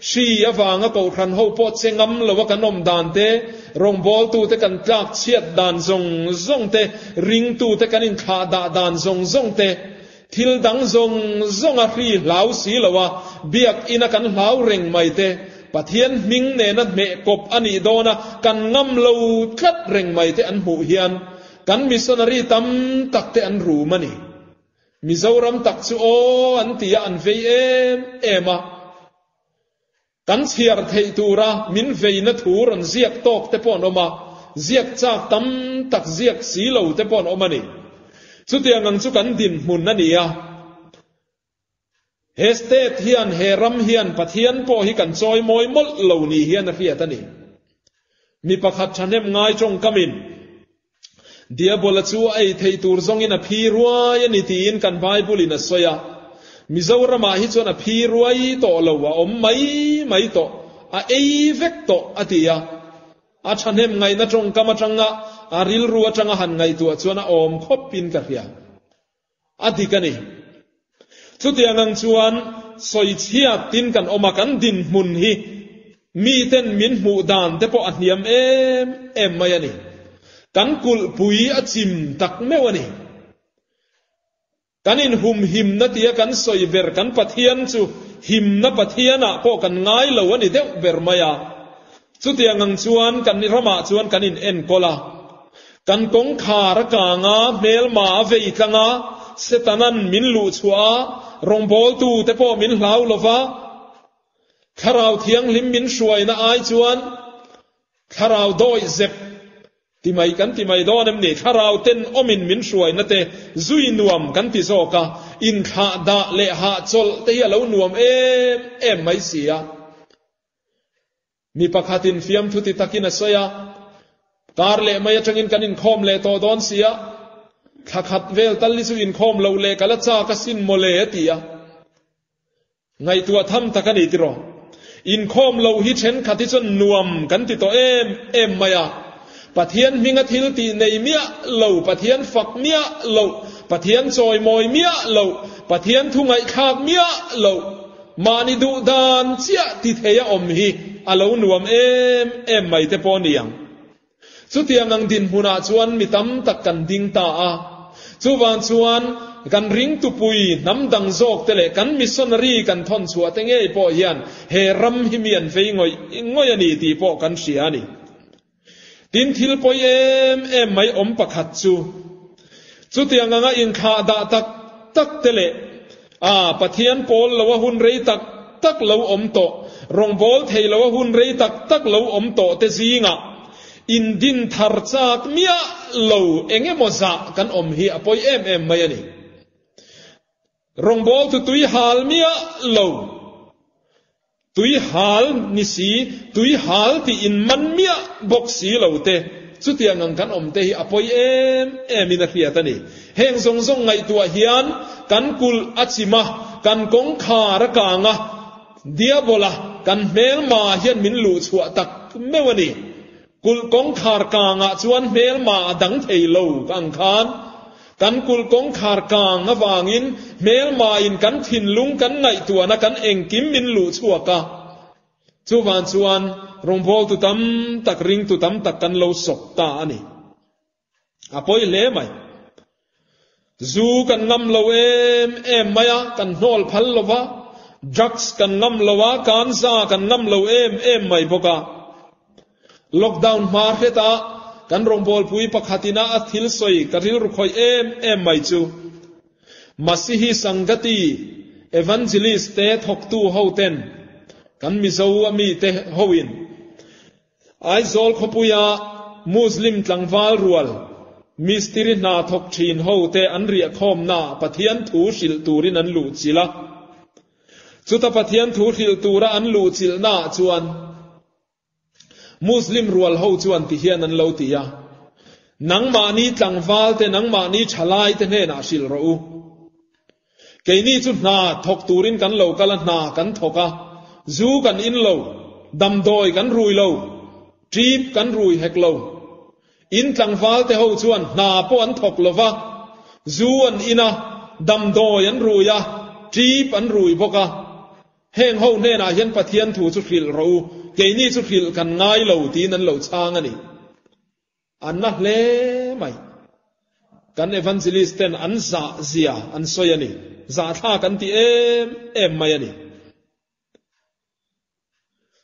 hri avanga kohhran ho pawh che ngam loa kan awm dan te, rawngbawltute kan tlak chhiat dan zawng zawng te, ringtute kan inthlah dah dan zawng zawng te, thil dang zawng zawnga hri hlau si loa biakina kan hlau reng mai te, Pathian hming nena hmeh kawp a nih dawna kan ngam lo tlat reng mai te an hmuh hian kan missionary tam tak te an rum a ni. Mizoram tak chu aw an ti a, an vei em em a. Kan chhiar theih tura min veina thu rawn ziak tawk te pawh an awm a, ziak chak tam tak ziak si lo te pawh an awm a ni. Chutiang ang chu kan dinhmun a ni a. He state hian, he ram hian Pathian pawh hi kan chawi mawi mawlh lo ni hian a hriat a ni. Mi pakhat thahnem ngai tawngkamin, Diabola chu a ei thei tur zawngin a phi ruai a ni tiin kan Bible-in a sawi a. Mizoramah hi chuan a phi ruai tawh lo, a awm mai mai tawh, a ei vek tawh a ti a. A thahnem ngaihna tawngkam atanga a rilru atanga han ngaihtuah chuan a awm khawpin ka hria. A dik a ni. Chutiang ang chuan sawichhiat tin kan awm a, kan dinhmun hi miten min hmuh dan te pawh a hniam em em mai a ni. Kan kulhpui a chim tak meuh a ni. Kan inhumhimna tia kan sawi ber kan Pathian chu himna Pathianah pawh kan ngai lo a ni deuh ber mai a. Chutiang ang chuan kan ramah chuan kan inenkawl a. Kan kawngkhar a kang a, hmelma a vei tlang a, Setanan min luh chhuah a, rawngbawltute pawh min hlau lo va, Thlarau Thianghlim min hruaina ai chuan Thlarau dawih zep ti mai kan ti mai dawn em ni? Thlarau tenawmin min hruaina te zui nuam kan ti zawk a, inthlah dah leh hahchawlh te hi a lo nuam em em mai si a. Mi pakhatin fiamthu ti takin a sawi a, Kar leh mai atangin kan inkhawm leh tawh dawn si a, thla khat vel tal hi chu inkhawm loh leh ka la chak asin mawle a ti a. Ngaihtuah tham tak a ni tiraw? Inkhawm loh hi thenkhat hi chuan nuam kan ti tawh em em mai a. Pathian hminga thil tih nei miah lo, Pathian fak miah lo, Pathian chawimawi miah lo, Pathian thu ngaihthlak miah lo, Mahni duh dan chiah ti thei a awm hi a lo nuam em em mai te pawh a ni ang. Chutiang ang dinhmunah chuan mi tam tak kan ding ta a. Chuvang chuan kan ringtupui hnam dang zawk te leh kan missionary kan thawn chhuah te ngei pawh hian he ram hi mi an vei ngawih ngawih a ni tih pawh kan hria a ni. Tin thil pawi em em mai awm pakhat chu chutiang anga inthlah dah tak. tak te leh a Pathian pawl lo a hun rei tak tak lo awm tawh, rawngbawl thei lo a hun rei tak tak lo awm tawh te zingah indin thar chak miah lo eng emaw zah kan awm hi a pawi em em mai a ni. Rawngbawl tu tui hal miah lo. Tui hal ni si, tui hal tih in man miah bawk si lo te, chutiang ang kan awm te hi a pawi em em in a hriat a ni. Heng zawng zawng ngaihtuah hian kan kulh a chim a, kan kawngkhar a kang a, Diabola kan hmelma hian min luh chhuah tak meuh a ni. Kulh kawngkhar kangah chuan hmelma a dang thei lo ang khan, kan kulh kawngkhar kang avangin hmelmain kan thinlung kan ngaihtuahna kan engkim min luh chhuak a. Chuvang chuan rawngbawltu tam tak ringtu tam tak kan lo sawp ta a ni. A pawi hle mai. Zu kan ngam lo em em mai a, kan hnawl phal lo va, drugs kan ngam lo a, kanza kan ngam lo em em mai bawk a. Lockdown hma hretah kan rawngbawlpui pakhatina a thil sawi ka rilru khawih em em mai chu Masihi Sangati Evangelist te thawktu hoten kan Mizo ami te hoin Aizawl khawpuia Muslim tlangval rual mistiri hna thawk thin ho te an riahkhawmnaah Pathian thu hrilh turin an luhchilh a. Chuta Pathian thu hrilh tura an luhchilhnaah chuan Muslim rual ho chuan ti hian an lo ti a, Nangmahni tlangval te, nangmahni thalai te hnenah hrilh rawh u. Keini chu hna thawk turin kan lo kal a, hna kan thawk a, zu kan in lo, damdawi kan rui lo, trip kan rui hek lo. In tlangval te ho chuan hna pawh an thawk lo va, zu an in a, damdawi an rui a, trip an rui bawk a. Heng ho hnenah hian Pathian thu chu hrilh rawh u, keini chu hrilh kan ngai lo tiin an lo chhang a ni. An na hle mai. Kan evangelist ten an zah zia an sawi a ni. Zahthlak an ti em em mai a ni.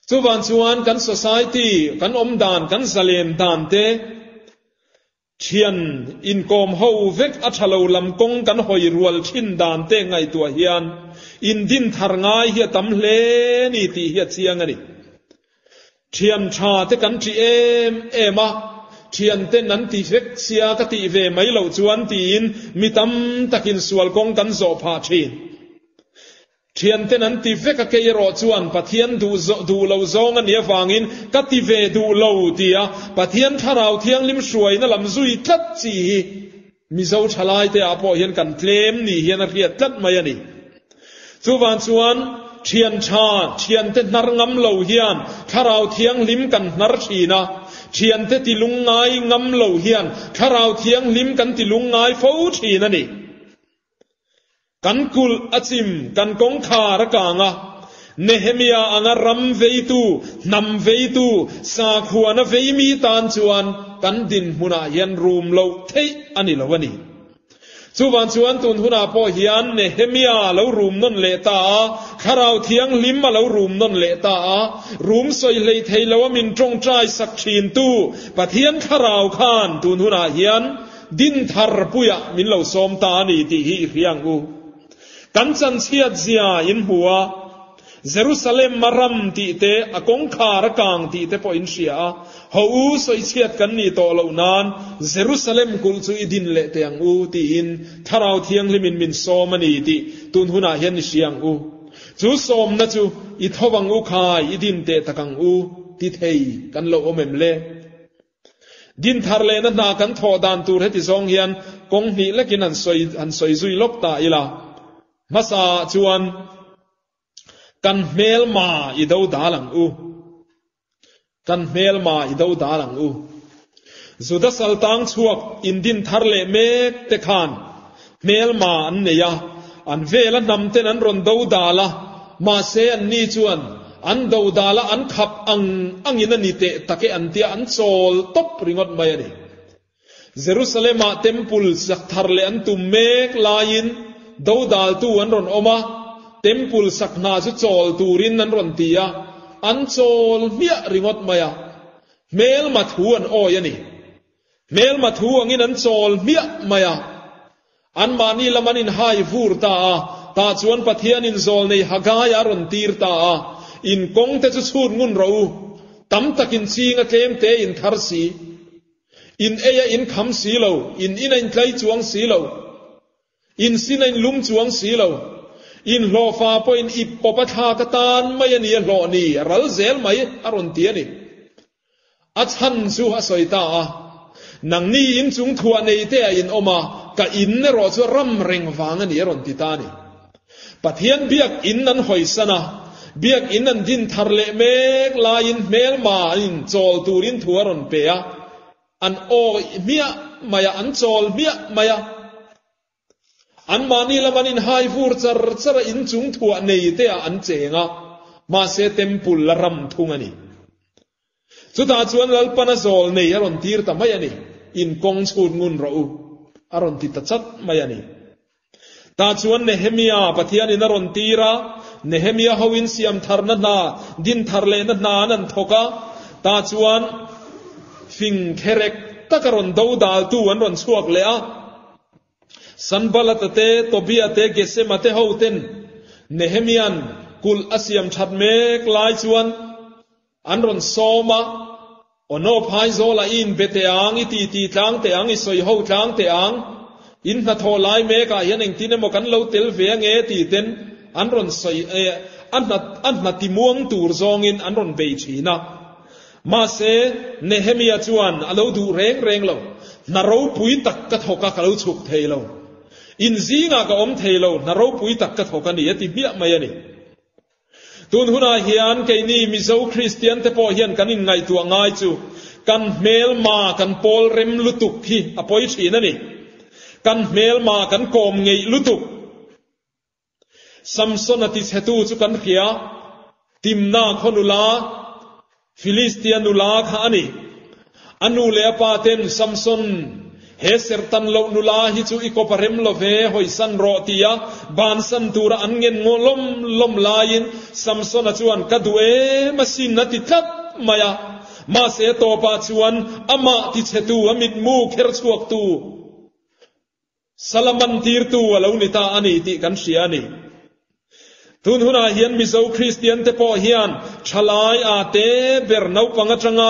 Chuvan chuan kan society, kan awm dan, kan zalen dan te thian inkawm ho vek a tha lo lam kawng kan hawi rual thin dan te ngaihtuah hian indin thar ngai hi a tam hle ni tih hi a chiang a ni. Thian tha te kan ṭih em em a, thian ten an ti vek sia ka tih ve mai loh chuan tiin mi tam takin sual kawng kan zawh phah ṭhin. Thian ten an ti vek a kei erawh chuan Pathian duh duh lo zawng a nih avangin ka ti ve duh lo tia Pathian Thlarau Thianghlim hruaina lam zui tlat chi hi Mizo thalaite ah pawh hian kan tlem ni hian a hriat tlat mai a ni. Chuvang chuan thian tha, thiante hnar ngam lo hian Thlarau Thianghlim kan hnar thin a, thiante ti lungngai ngam lo hian Thlarau Thianghlim kan ti lungngai fo thin a ni. Kan kulh a chim, kan kawngkhar a kang a, Nehemia anga ram veitu, hnam veitu, sakhuana veimi tan chuan kan dinhmunah hian rum loh theih a ni lo a ni. Chuvang chuan tun hunah pawh hian Nehemia a lo rum nawn leh ta a, Thlarau Thianghlim a lo rum nawn leh ta a, rum sawi hlei thei lo a min tawngtai sak thintu Pathian Thlarau khan tun hunah hian dinthar puiah min lo sawm ta a ni tih hi i hria ang u. Kan chanchhiat zia in hmu a, Jerusalem a ram tih te, a kawngkhar a kang tih te pawh in hria a, Ho u, sawichhiat kan nih tawh loh nan Jerusalem kulh chu i din leh teh ang u, tiin Thlarau Thianghlimin min sawm a ni tih tun hunah hian i hria ang u. Chu sawmna chu i tho ang u khai, i din teh tak ang u, ti thei kan lo awm em le? Dinthar lehna hna kan thawh dan tur heti zawng hian kawng hnih lekin han sawi han sawi zui lawk ta ila. Hmasa ah chuan kan hmelma i do dal ang u. Kan hmelma i do dal ang u. Juda saltang chhuak in dinthar leh mek te khan hmelma an nei a, an vela hnam ten an rawn do dal a, mahse an ni chuan an do dal a an khap ang angin a ni teh tak e an tia an chawl tawp ringawt mai a ni. Jerusalem-ah temple sak thar leh an tum mek laiin do daltu an rawn awm a, temple sak hna chu chawl turin an rawn ti a, an chawl hmiah ringawt mai a, hmelma thu an awi a ni. Hmelma thu angin an chawl hmiah mai a. Anmahni lam an inhai vur ta a, tah chuan Pathianin zawlnei Hagaia a rawn tir ta a, In kawngte chu chhut ngun rawh u, tam takin ching a tlem te in thar si, in ei a in kham si lo, in in a in tlai chuang si lo, in sin a in lum chuang si lo, in hlawhfa pawh in ip pawp a thlak atan mai a ni a hlawh ni, a ral zel mai, a rawn ti a ni. A chhan chu a sawi ta a, Nangni in chung thuah nei te a in awm a, ka in erawh chu ram reng vang a ni a rawn ti ta a ni. Pathian biak in an hawisan a, biak in an din thar leh mek laiin hmelma an in chawl turin thu a rawn pe a, an awih hmiah mai a, an chawl hmiah mai a. Anmahni lam an inhai vur char char a, inchung thuah nei te ah an cheng a, mahse temple la ram thung a ni. Chutah chuan Lalpan a zawl nei a rawn tir ta mai a ni, in kawng chhut ngun rawh u, a rawn ti ta chat mai a ni. Tah chuan Nehemia Pathianin a rawn tir a, Nehemia hoin siam tharna hna, din thar lehna hna an an thawk a, tah chuan fing kherek taka rawn dodaltu an rawn chhuak leh a, Sanbalata te, Tobia te, Gesema te ho ten Nehemia'n kulh a siam that mek lai chuan an rawn sawm a, Aw Phaizawla i inbe teh ang, i titi tlang teh ang, i sawi ho tlang teh ang, in hnathawh lai mekah hian engtin emaw kan lo tel ve ange ti ten an rawn sawi a hna a hna timuang tur zawngin an rawn bei thin a. Mahse, Nehemia chuan a lo duh reng reng lo. Hna ropui tak ka thawk a, ka lo chhuk thei lo. In zingah ka awm thei lo, hna ropui tak ka thawk a ni, a ti hmiah mai a ni. Tun hunah hian keini Mizo Kristiante pawh hian kan inngaihtuah ngai chu kan hmelma kan pawl rem lutuk hi a pawi thin a ni. Kan hmelma kan kawm ngeih lutuk. Samson a tichhetu chu kan hria, Timna khaw nula, Filistia nula kha a ni. A nu leh a pa ten Samson, he serhtan loh nula hi chu i kawp a rem lo ve, hawisan rawh tia bansan tura an ngen ngaw lawm lawm laiin Samson-a chuan ka duh em asin a ti tlat mai a. Mahse tawpah chuan amah tichhetu, a mitmu kher chhuaktu, Salaman tirtu a lo ni ta a ni tih kan hria a ni. Tun hunah hian Mizo Kristian te pawh hian thalai a te ber naupang atanga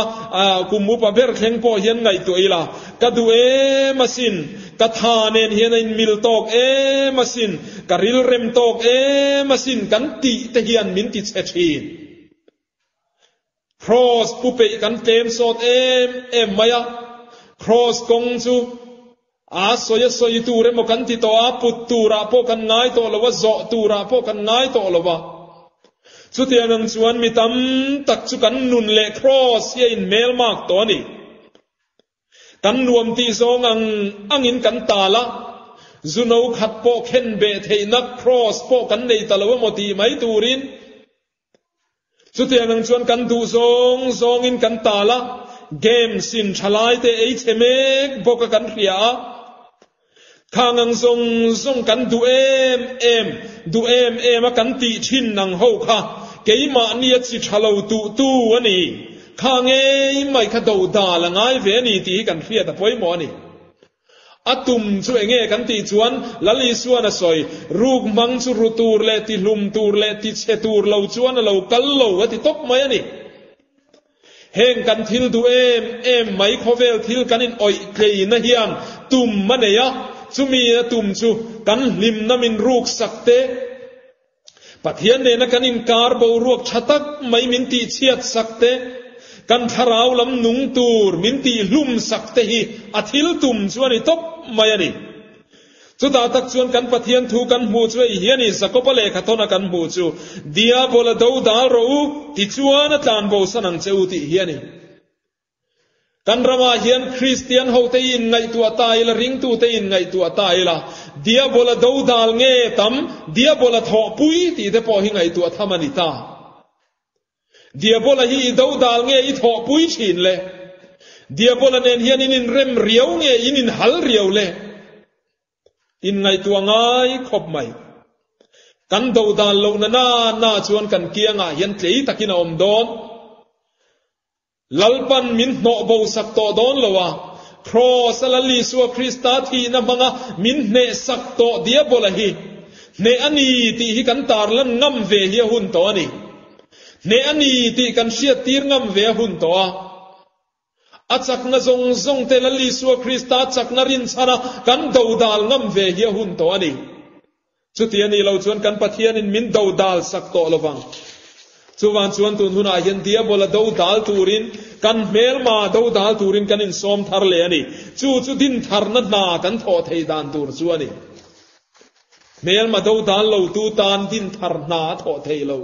kum upa ber thleng pawh hian ngaihtuah ila, ka duh em asin, ka tha nen hian a inmil tawk em asin, ka rilrem tawk em asin kan tih te hian min ti chhe thin. Kraws pu peih kan tlem sawt em em mai a, kraws kawng chu a sawi a sawi tur emaw kan ti tawh a, put turah pawh kan ngai tawh lo a, zawh turah pawh kan ngai tawh lo a. Chutiang ang chuan mi tam tak chu kan nun leh kraws hi a inhmelmak tawh a ni. Kan nuam tih zawng ang angin kan tal a, zu no khat pawh khen beh theihna kraws pawh kan nei ta lo emaw tih mai turin, Chutiang ang chuan kan duh zawng zawngin kan tal a, games in thalai te ei chhe mek bawk a kan hria a. Khang ang zawng zawng kan duh em em, duh em em a kan tih thin ang ho kha keimahni a chi tha lo tuh tu a ni. Kha ngei mai kha do dal a ngai ve a ni tih hi kan hriat a pawimawh a ni. A tum chu enge kan tih chuan Lal Isuan a sawi, Ruk hmang chu ru tur leh ti hlum tur leh ti chhe tur lo chuan a lo kal lo a ti tawp mai a ni. Heng kan thil duh em em mai khawvel thil kan in awih tleina hian tum a nei a, chumi a tum chu kan hlimna min ruk sak te, Pathian nena kan inkar boruak tha tak mai min tihchhiat sak te, kan thlarau lam nung tur min tihhlum sak te hi a thil tum chu a ni tawp mai a ni. Chutah tak chuan kan Pathian thu kan hmuh chu hei hi a ni, Jakoba lehkhathawna kan hmuh chu, Diabola do dal rawh u, tichuan a tlanbosan ang che u tih hi a ni. Kan ramah hian Kristian hote i inngaihtuah ta ila, ringtute i inngaihtuah ta ila, Diabola dodal nge tam, Diabola thawhpui tih te pawh hi ngaihtuah tham a ni ta. Diabola hi i dodal nge i thawhpui thin le? Diabola nen hian in inrem riau nge in inhal riau le? Inngaihtuah ngai khawp mai. Kan dodal lohna na na chuan kan kiangah hian tlei takin a awm dawn. Lalpan min hnawh bo sak tawh dawn lo a, Kraws a Lal Isua Krista thihna hmanga min hnehsak tawh Diabola hi hneh a ni tih hi kan tarlan ngam ve hi a hun tawh a ni. Hneh a ni tih kan hriattir ngam ve a hun tawh a. A chakna zawng zawng te Lal Isua Krista chakna rinchhana kan dodal ngam ve hi a hun tawh a ni. Chuti a nih loh chuan kan Pathianin min dodal sak tawh lo vang. Chuvang chuan tun hunah hian Diabola dodal turin, kan hmelma dodal turin kan insawm thar leh a ni. Chu chu dintharna hna kan thawh thei dan tur chu a ni. Hmelma dodal lotu tan dinthar hna a thawh thei lo.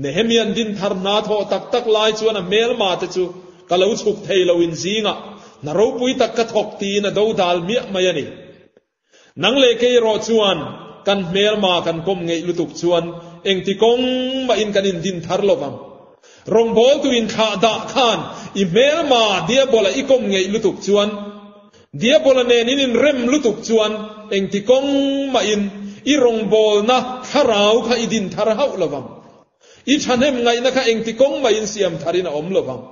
Nehemia'n dinthar hna thawh tak tak lai chuan a hmelma te chu ka lo chhuk thei lo in zingah hna ropui tak ka thawk tiin a dodal miah mai a ni. Nang leh kei erawh chuan kan hmelma kan kawm ngeih lutuk chuan engti kawng mahin kan indin thar lo vang. Rawngbawltu inthlah dah khan i hmelma Diabola i kawm ngeih lutuk chuan, Diabola nen in inrem lutuk chuan engti kawng mahin i rawngbawlna thlarau kha i din thar hauh lo vang. I thahnem ngaihna kha engti kawng mahin siam tharin a awm lo vang.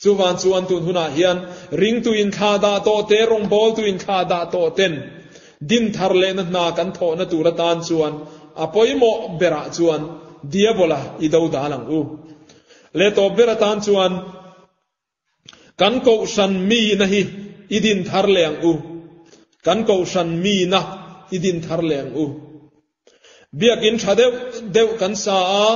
Chuvan chuan tun hunah hian ringtu inthlah dah tawh te, rawngbawltu inthlah dah tawh ten din thar lehna hna kan thawhna tur atan chuan a pawimawh berah chuan Diabola i do dal ang u. Leh tawp ber atan chuan kan kohhran mina hi i din thar leh ang u. Kan kohhran mina i din thar leh ang u. Biakinn tha deuh deuh kan sa a,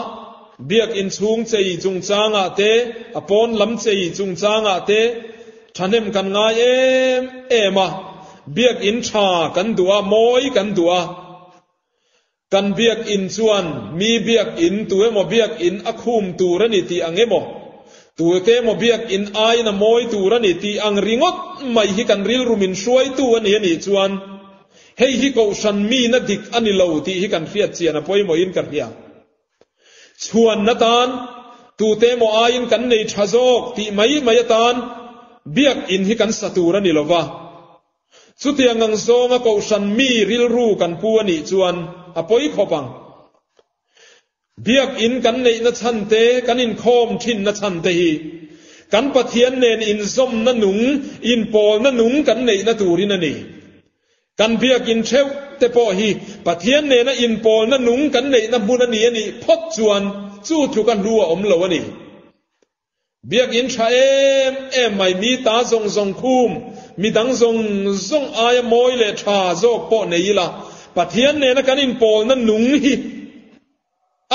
biakinn chhung chei chungchangah te, a pawn lam chei chungchangah te thahnem kan ngai em em a. Biakinn tha kan duh a, mawi kan duh a. Kan biakinn chuan mi biakinn tu emaw biakinn a khum tur a ni tih ang emaw, tute emaw biakinn aiin a mawi tur a ni tih ang ringawt mai hi kan rilru min hruaitu a ni a nih chuan, Hei hi kohhran mina dik a ni lo tih hi kan hriat chian a pawimawhin ka hria. Chhuanna tan, tute emaw aiin kan nei tha zawk tih mai mai atan biakinn hi kan sa tur a ni lo va. Chutiang ang zawnga kohhran mi rilru kan pu a nih chuan a pawi khawp ang. Biakinn kan neihna chhan te, kan inkhawm thinna chhan te hi kan Pathian nen inzawmna nung, inpawlna nung kan neihna turin a ni. Kan biakinn theuh te pawh hi Pathian nena inpawlna nung kan neihna hmun a ni a nih phawt chuan chu tluka hlu a awm lo a ni. Biakinn tha em em mai, mi ta zawng zawng khum, mi dang zawng zawng aia mawi leh tha zawk pawh nei ila, Pathian nena kan inpawlna nung hi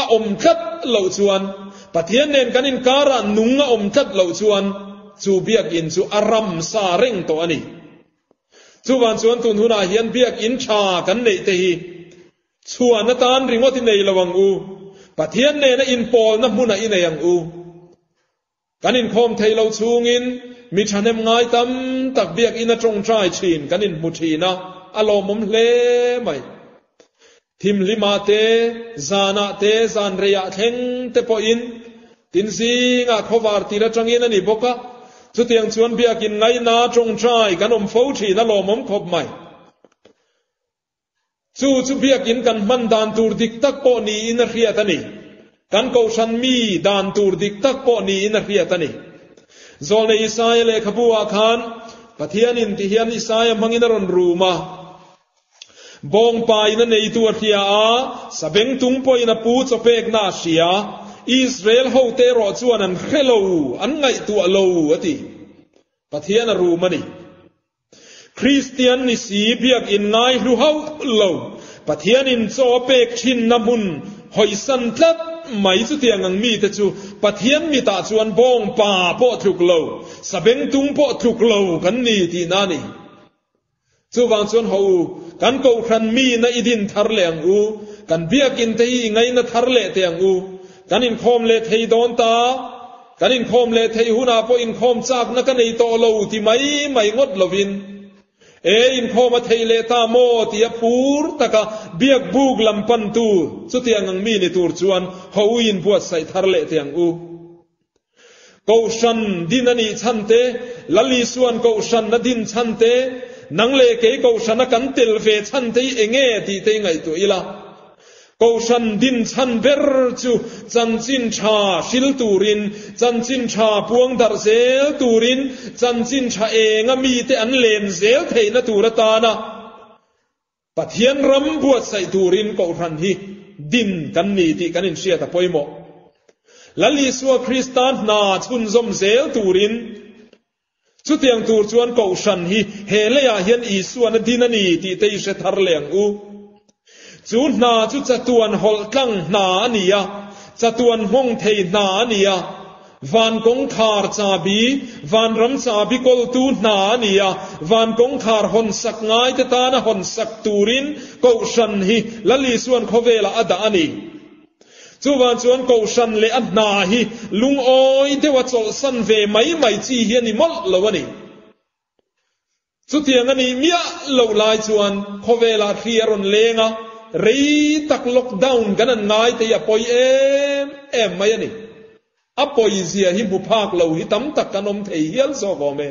a awm tlat loh chuan, Pathian nen kan inkarah nung a awm tlat loh chuan chu biakinn chu a ram sa reng tawh a ni. Chuvang chuan tun hunah hian biakinn tha kan neih te hi Chhuan atan ringawt i nei lo ang u. Pathian nena inpawlna hmunah i nei ang u. Kan inkhawm thei lo chhungin mi thahnem ngai tam tak biakinn a tawngtai thin kan inhmu thin a, a lawmawm hle mai. Thimhlimah te, zanah te, zanreiah thleng te pawhin tin zingah khawvar tir atangin a ni bawk a, chutiang chuan biakinn ngaihna tawngtai kan awm fo thin a lawmawm khawp mai. Chu chu biakinn kan hman dan tur dik tak pawh niin a hriat a ni. Kan kohhran mi dan tur dik tak pawh niin a hriat a ni. Zawlnei Isaia lehkhabu ah khan Pathianin ti hian Isaia hmangin a rawn rum a, Bawngpa in a neitu a hria a, sabengtung pawhin a pu chawpekna a hria, Israel hote erawh chuan an hre lo, an ngaihtuah lo, a ti. Pathian a rum a ni. Kristian ni si biakinn ngai hlu hauh lo, Pathianin chaw a pek thinna hmun hawisan tlat mai chutiang ang mite chu Pathian mitah chuan bawngpa pawh tluk lo, sabengtung pawh tluk lo kan ni tihna a ni. Chuvang chuan haw u, kan kohhran mina i din thar leh ang u, kan biakinn te hi i ngaina thar leh teh ang u, kan inkhawm leh thei dawn ta. Kan inkhawm leh theih hunah pawh inkhawm chakna ka nei tawh lo ti mai mai ngawt lovin, E, inkhawm a theih leh ta maw tia phur taka biak buk lam pantu chutiang ang mi ni tur chuan ho u inbuatsaih thar leh teh ang u. Kohhran din a nih chhan te, Lal Isua'n kohhran a din chhan te, nang leh kei kohhrana kan tel ve chhan te hi enge tih te i ngaihtuah ila. Kohhran din chhan ber chu Chanchin Tha hril turin, Chanchin Tha puang darh zel turin, Chanchin Tha enga mite an len zel theihna tur atana Pathian ram buatsaih turin Kohhran hi din kan ni tih kan inhriat a pawimawh. Lal Isua Krista hna chhunzawm zel turin Chutiang tur chuan Kohhran hi he leiah hian Isuan a din a ni tih te i hre thar leh ang u. Chu hna chu chatuan hawlh tlang hna a ni a, chatuan nghawng thei hna a ni a, van kawngkhar chabi, vanram chabi kawltu hna a ni a, van kawngkhar hawnsak ngaite tana hawnsak turin Kohhran hi Lal Isuan khawvelah a dah a ni. Chuvang chuan Kohhran leh a hna hi lungawi deuha chawlhsan ve mai mai chi hi a ni mawlh lo a ni. Chutiang a nih miah loh lai chuan khawvelah hri a rawn leng a, rei tak lockdown kan han ngai te hi a pawi em em mai a ni. A pawizia hi hmu phak lo hi tam tak kan awm thei hial zawk awm e.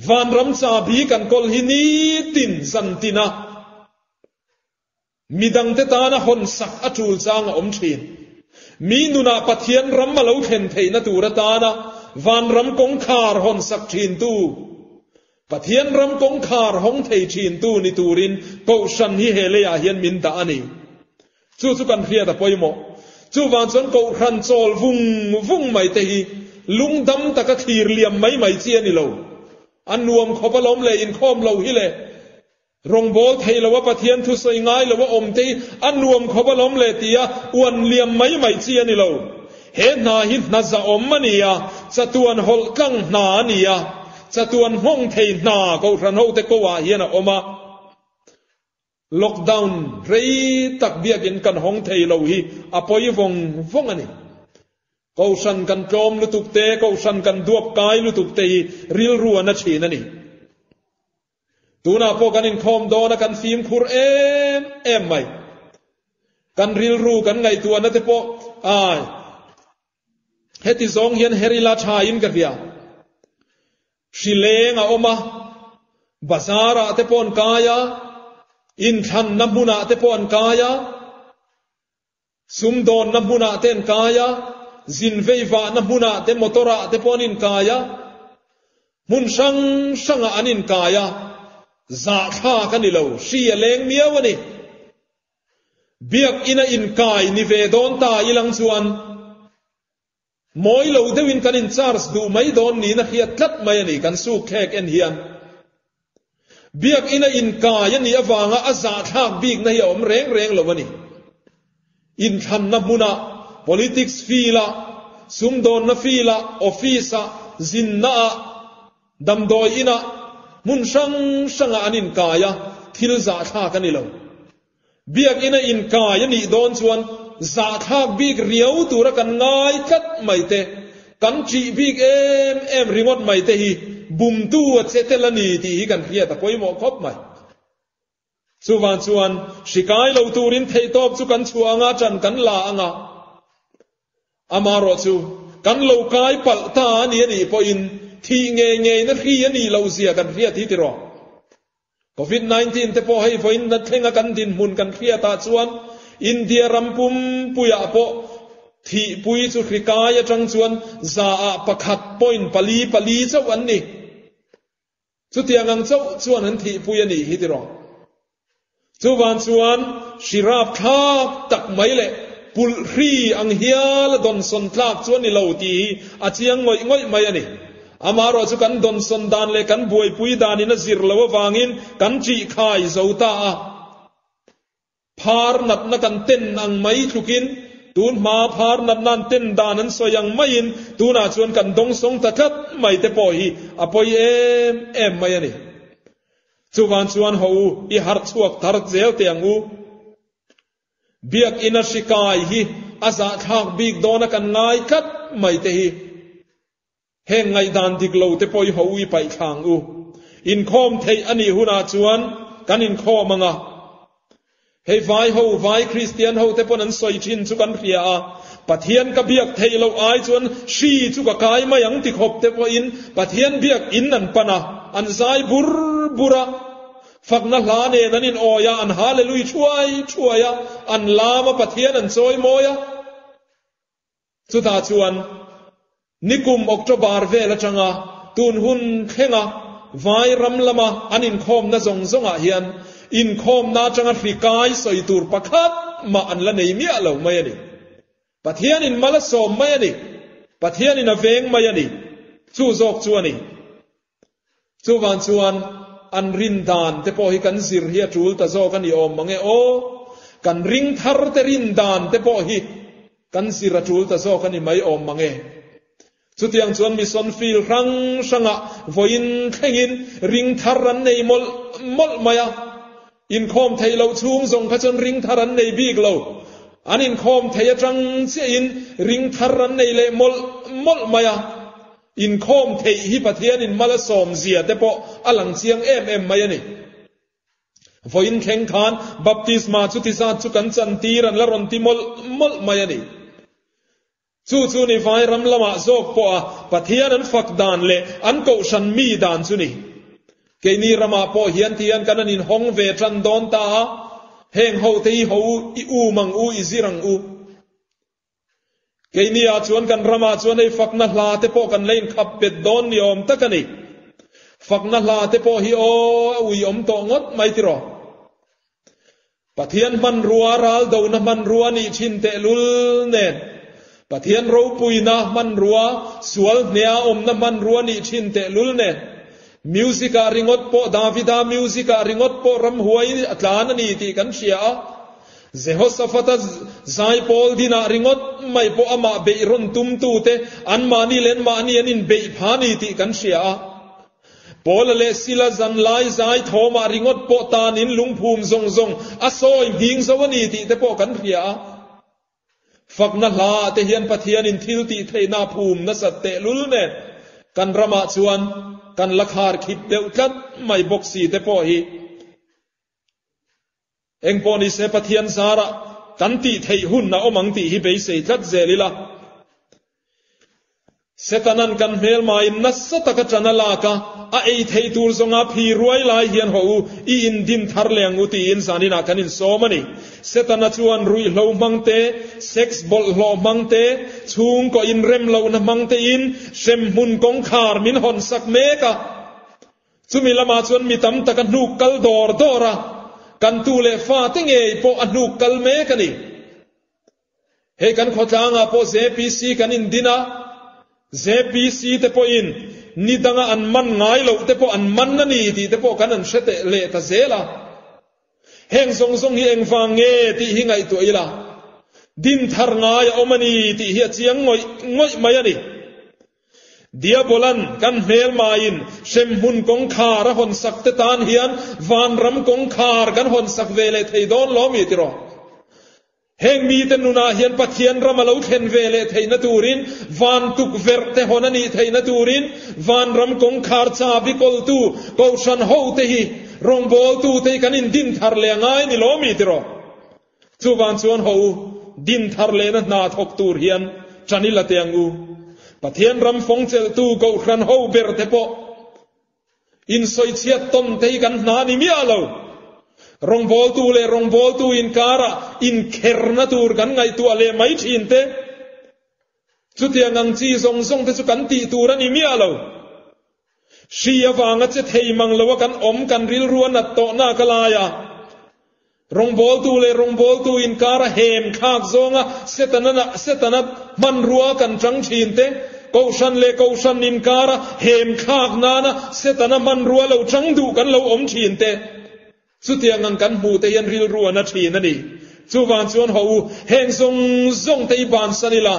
Vanram chabi kan kawl hi nitin zantin a. Midangte tana hawnsak a tul chang a awm thin. Mi nunah Pathian ram a lo thlen theihna tur atana vanram kawngkhar hawnsak thintu, Pathian ram kawngkhar hawng thei thintu ni turin Kohhran hi he leiah hian min dah a ni. Chu chu kan hriat a pawimawh. Chuvang chuan Kohhran chawl vung vung mai te hi lungdam taka thlir liam mai mai chi a ni lo. A nuam khawp alawm le, inkhawm lo hi le. Rawngbawl thei lo a Pathian thu sawi ngai lo a awm te hi a nuam khawp alawm le tia uan liam mai mai chi a ni lo. He hna hi hna zahawm a ni a, chatuan hawlh tlang hna a ni a, chatuan nghawng thei hna Kohhran hote ko ah hian a awm a. Lockdown rei tak biakin kan hawng thei lo hi a pawi vawng vawng a ni. Kohhran kan tlawm lutuk te, Kohhran kan duap kai lutuk te hi rilru a na thin a ni. Tunah pawh kan inkhawm dawn a, kan fimkhur em em mai. Kan rilru, kan ngaihtuahna te pawh ai heti zawng hian herila tha in ka hria. Hrileng a awm a, bazar ah te pawh an kai a, inthlanna hmunah te pawh an kai a, Sumdawnna hmunah te an kai a, zin veivahna hmunah te motor ah te pawh an inkai a, hmun hrang hrangah an inkai a, zahthlak a ni lo, hri a leng miau a ni. Biakinn a inkai ni ve dawn ta ilang chuan mawi lo deuhin kan in charge duh mai dawn niin a hriat tlat mai a ni, kan sukthlek en hian. Biakinn a inkai a nih avanga a zahthlak bikna hi a awm reng reng lo a ni. Inthlanna hmunah, politics field-ah, sumdawnna field-ah, office-ah, zinnaah, damdawi inah, hmun hrang hrangah an inkai a, thil zahthlak a ni lo. Biakinn a inkai a nih dawn chuan zahthlak bik riau tura kan ngai tlat mai te, kan ṭih bik em em ringawt mai te hi bumtu a che tel a ni tih hi kan hriat a pawimawh khawp mai. Chuvang chuan hri kai lo turin theihtawp chu kan chhuah anga ṭan kan la anga amarawh chu kan lo kai palh ta a ni a nih pawhin thih ngei ngeina hri a nih loh zia kan hriat hi tiraw. Covid 19 te pawh hei vawiin na thlenga kan dinhmun kan hriatah chuan India ram pumpuiah pawh thihpui chu hri kai atang chuan zaah pakhat point pali pali chauh an ni. Chutiang ang chauh chuan an thihpui a nih hi tiraw. Chuvan chuan hri rapthlak tak mai leh pulh hri ang hial a dawnsawn tlak chu a ni lo tih hi a chiang ngawih ngawih mai a ni. Amaherawh chu kan dawnsawn dan leh kan buaipui danin a zir lo avangin kan ṭihkhai zo ta a. Phar natna kan ten ang mai tlukin tun hma phar natna an ten dan an sawi ang maiin tunah chuan kan dawngsawng ta tlat mai te pawh hi a pawi em em mai a ni. Chuvang chuan haw u, i harh chhuak thar zel teh ang u. Biakinn a hri kai hi a zahthlak bik dawna kan ngai tlat mai te hi. Heng ngaihdan dik lo te pawh i haw i paih thlang u. Inkhawm theih a nih hunah chuan kan inkhawm ang a. Hei vai ho, vai Kristian ho te pawn an sawi thin chu kan hria a, Pathian ka biak theih loh ai chuan hri chu ka kai mai ang ti khawp te pawhin Pathian biak in an pan a, an zai bur bur a. Fakna hla nen an in awi a, an Hallelui thuai thuai a, an lam a, Pathian an chawi mawi a. Chutah chuan nikum October vel atanga tun hun thlenga vai ram lama an inkhawmna zawng zawngah hian inkhawmna atanga hri kai sawi tur pakhat mah an la nei miah lo mai a ni. Pathianin mal a sawm mai a ni. Pathianin a veng mai a ni. Chu zawk chu a ni. Chuvang chuan an rin dan te pawh hi kan zir hi a tul ta zawk a ni awm mange aw. Kan ring thar te rin dan te pawh hi kan zir a tul ta zawk a ni mai awm mange. Chutiang chuan mission field hrang hrangah vawiin thlengin ring thar an nei mawlh mawlh mai a. Inkhawm theih loh chhung zawng kha chuan ring thar an nei bik lo. An inkhawm thei atang chiahin ring thar an nei leh mawlh mawlh mai a. Inkhawm theih hi Pathianin mal a sawm zia te pawh a lang chiang em em mai a ni. Vawiin thleng khan baptisma chuti zat chu kan chan tir an la rawn ti mawlh mawlh mai a ni. Chu chu ni vai ram lamah zawk pawha Pathian an fak dan leh an kohhran mi dan chu ni. Keini ramah pawh hian tihian kan an inhawng ve tan dawn ta a, heng ho te hi ho u, i um ang u, i zir ang u. Keini ah chuan kan ramah chuan hei fakna hla te pawh kan la inkhap bet dawn ni awm tak a ni. Fakna hla te pawh hi aw a ui awm tawh ngawt mai tiraw. Pathian hmanrua ral dona hmanrua nih thin tehlul nen, Pathian ropuina hmanrua, sual hnea awmna hmanrua nih thin tehlul nen, music ah ringawt pawh Davida music ah ringawt pawh ramhuai a tlan a ni tih kan hria a, Jehoshaphat-a zaipawl dinah ringawt mai pawh amah beih rawn tumtute anmahni leh anmahni an inbeih pha ni tih kan hria a. Paula leh Sila zanlai zai thawmah ringawt pawh tanin lungphum zawng zawng a sawi nghing zo a ni tih te pawh kan hria a. Fakna hlaah te hian Pathianin thil tih theihna a phum nasat tehlul nen kan ramah chuan kan la khar khip deuh tlat mai bawk si te pawh hi. Engpawh ni se Pathian zarah kan tih theih hun a awm ang tih hi beisei tlat zel ila. Setanan kan hmelmaiin nasa taka ṭan a lak a, a ei theih tur zawnga phi ruai lai hian haw u, i indin thar leh ang u tiin zaninah kan insawm a ni. Setana chuan ruihhlo hmang te, sex bawlhhlawh hmang te, chhungkaw inrem lohna hmang tein hremhmun kawngkhar min hawnsak mek a. Chumi lamah chuan mi tam tak a hnuk kal dawr dawr a, kan tu leh fate ngei pawh a hnuk kal mek a ni. Hei kan khawtlangah pawh ZPC kan indin a, ZPC te pawhin ni danga an man ngai loh te pawh an man a ni tih te pawh kan an hre teh leh ta zel a. Heng zawng zawng hi engvang nge tih hi ngaihtuah ila, din thar ngai a awm a ni tih hi a chiang ngawih ngawih mai a ni. Diabolan kan hmelmaiin hremhmun kawngkhar a hawnsak te tan hian vanram kawngkhar kan hawnsak ve leh thei dawn lo mi tiraw? Heng mite nunah hian Pathian ram a lo thlen ve leh theihna turin van tukverh te hawn a nih theihna turin vanram kawngkhar chabi kawltu Kohhran hote hi rawngbawltute hi kan indin thar leh a ngai ni lo mi tiraw? Chuvang chuan haw u, din thar lehna hna thawk tur hian ṭan i la teh ang u. Pathian ram fawng chelhtu Kohhran ho ber te pawh insawichhiat tawn te hi kan hna ni miah lo. Rawngbawltu leh rawngbawltu inkarah inkherna tur kan ngaihtuah leh mai ṭhin te. Chutiang ang chi zawng zawng te chu kan tih tur a ni miah lo. Hri avanga che thei mang loa kan awm kan rilru a nat tawhna ka lai a. Rawngbawltu leh rawngbawltu inkara hem thlak zawnga Setana Setana hmanrua kan chang thin te, Kohhran leh Kohhran inkara hem thlak nana Setana hmanrua lo chang duh kan lo awm thin te, chutiang ang kan hmuh te hian rilru a na thin a ni. Chuvang chuan haw u, heng zawng zawng te i bansan ila,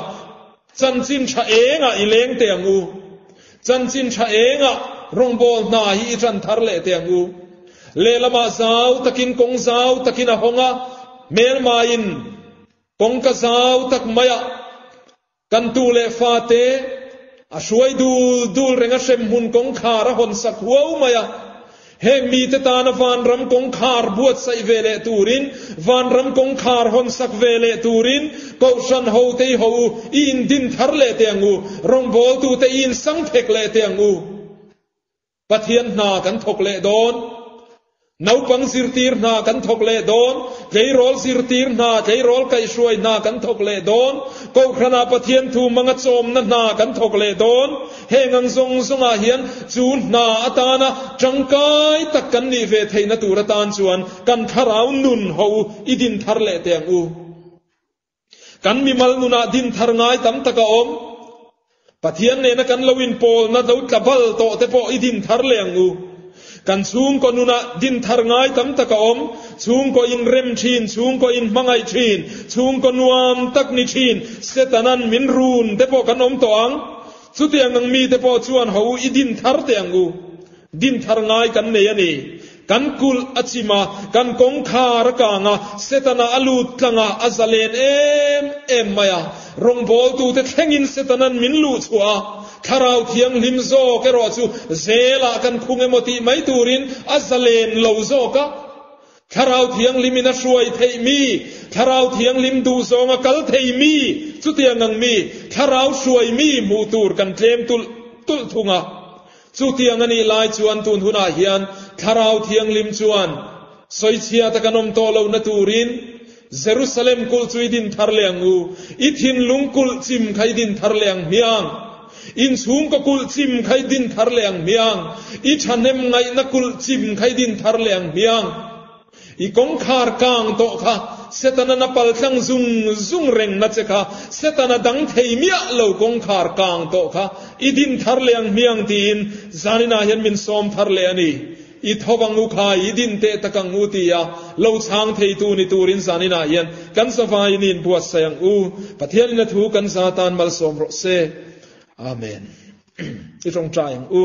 chanchin tha engah i leng teh ang u. Chanchin tha engah rawngbâwl hna hi i ṭan thar leh teh ang u. Lehlamah zau takin kawng zau takin a hawng a, hmelmaiin kawngka zau tak maiah kan tu leh fate a hruai dul dul reng a hremhmun kawngkhar a hawnsak huau mai a. Heng mite tana vanram kawngkhar buatsaih ve leh turin, vanram kawngkhar hawnsak ve leh turin, Kohhran hote i ho u, i indin thar leh teh ang u, rawngbawltute i insang thek leh teh ang u. Pathian hna kan thawk leh dawn. Naupang zirtir hna kan thawk leh dawn, tleirawl zirtir hna, tleirawl kaihhruai hna kan thawk leh dawn, Kohhranah Pathian thu hmanga chawmna hna kan thawk leh dawn. Heng ang zawng zawngah hian chu hna atana tangkai tak kan nih ve theihna tur atan chuan kan thlarau nun ho i din thar leh teh ang u. Kan mimal nunah din thar ngai tam tak a awm. Pathian nena kan lo inpawlna lo tla bal tawh te pawh i din thar leh ang u. Kan chhungkaw nunah din thar ngai tam tak a awm. Chhungkaw inrem thin, chhungkaw inhmangaih thin, chhungkaw nuam tak ni thin, Setanan min run te pawh kan awm tawh ang. Chutiang ang mite pawh chuan ho u i din thar teh ang u. Din thar ngai kan nei a ni. Kan kulh a chim a, kan kawngkhar a kang a, Setana a lut tlang a, a zalen em em mai a. Rawngbawltute thlengin Setanan min luh chhuah a, Thlarau Thianghlim zawk erawh chu zelah kan khung emaw tih mai turin a zalen lo zawk a. Thlarau Thianghlimin a hruai theih mi, Thlarau Thianghlim duh zawnga kal thei mi, chutiang ang mi, Thlarau hruai mi hmuh tur kan tlem tulh tulh thung a. Chutiang a nih lai chuan tun hunah hian Thlarau Thianghlim chuan sawichhiat a kan awm tawh lohna turin Jerusalem kulh chu i din thar leh ang u, i thinlung kulh chim kha i din thar leh ang hmiang, inchhungkaw kulh chim kha i din thar leh ang hmiang, i thahnem ngaihna kulh chim kha i din thar leh ang hmiang. I kawngkhar kang tawh kha Setana na pal tlang zung zung reng na che kha Setana dang thei miah lo kawngkhar kang tawh kha i din thar leh ang hmiang tiin zaninah hian min sawm thar leh a ni. I tho ang u kha i din teh tak ang u tia lo chhang theitu ni turin zaninah hian kan zavaiin i inbuatsaih ang u. Pathianin a thu kan za tan malsawm rawh se. Amen. I tawngtai ang u.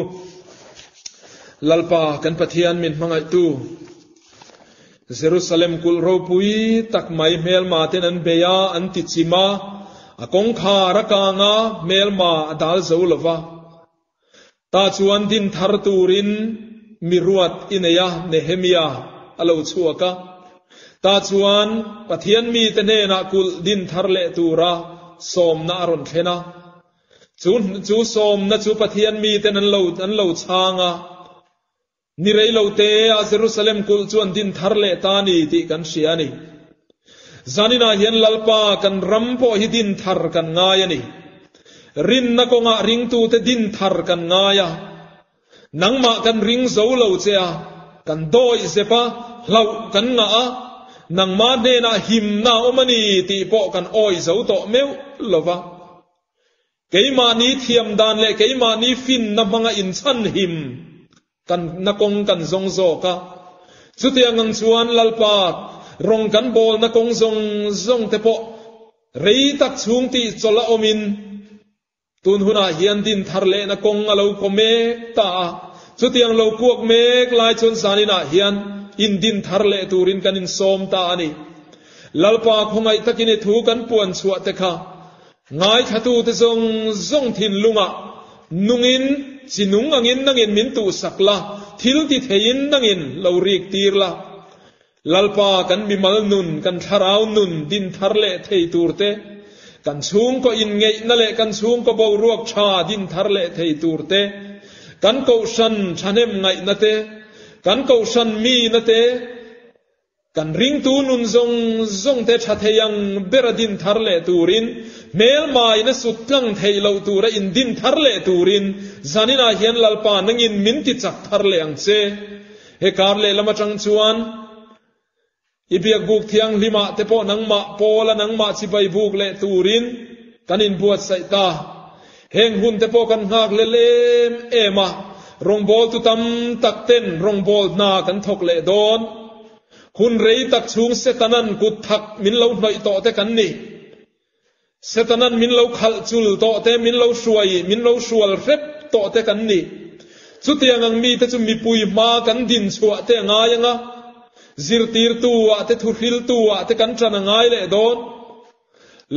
Lalpa kan Pathian min hmangaihtu Jerusalem kulh ropui tak mai hmelma ten an bei a, an ti chim a, a kawngkhar a kang a, hmelma a dal zo lo va. Ta chuan din thar turin mi ruat i nei a, Nehemia a lo chhuak a. Ta chuan Pathian mite hnenah kulh din thar leh tura sawmna a rawn thlen a. Chu chu sawmna chu Pathian miten an lo an lo chhang a. Ni rei lo te ah Jerusalem kulh chu an din thar leh ta ni tih kan hria a ni. Zaninah hian Lalpa kan ram pawh hi din thar kan ngai a ni. Rinna kawngah ringtute din thar kan ngai a. Nangmah kan ring zo lo che a, kan dawih zep a, hlauh kan ngah a, nangmah hnenah himna a awm a ni tih pawh kan awih zo tawh meuh lo va. Keimahni thiam dan leh keimahni finna hmanga inchhan him kan na kawng kan zawng zawk a. Chutiang ang chuan Lalpa rawng kan bawlna kawng zawng zawng te pawh rei tak chhung tih chawlh a awmin, Tun hunah hian din thar lehna kawng a lo kaw mek ta a, chutiang lo kuak mek lai chuan zaninah hian in din thar leh turin kan insawm ta a ni. Lalpa khawngaih takin i thu kan puan chhuah te kha ngaithlatute zawng zawng thinlungah nungin chi nung angin nangin min tuhsak la, thil ti theiin nangin lo rik tir la. Lalpa kan mimal nun, kan thlarau nun din thar leh thei tur te, kan chhungkaw inngeihna leh kan chhungkaw boruak tha din thar leh thei tur te, kan kohhran thahnem ngaihna te, kan kohhran mina te, kan ringtu nun zawng zawng te tha thei ang bera din thar leh turin, hmelmain a sut tlang theih loh tura in din thar leh turin zaninah hian Lalpa nangin min ti chak thar leh ang che. He kar lehlam atang chuan i biakbuk thianghlimah te pawh nangmah Paula nangmah chibai buk leh turin kan inbuatsaih ta. Heng hun te pawh kan nghak lel em em a, rawngbawltu tam tak ten rawngbâwl hna kan thawk leh dawn. Hun rei tak chhung Setanan kut thak min lo hnawih tawh te kan ni. Setanan min lo khalh chul tawh te, min lo hruai, min lo hrual hrep tawh te kan ni. Chutiang ang mite chu mipui hma kan din chhuah te a ngai ang a, zirtirtu ah te thuhriltu ah te kan ṭan a ngai leh dawn.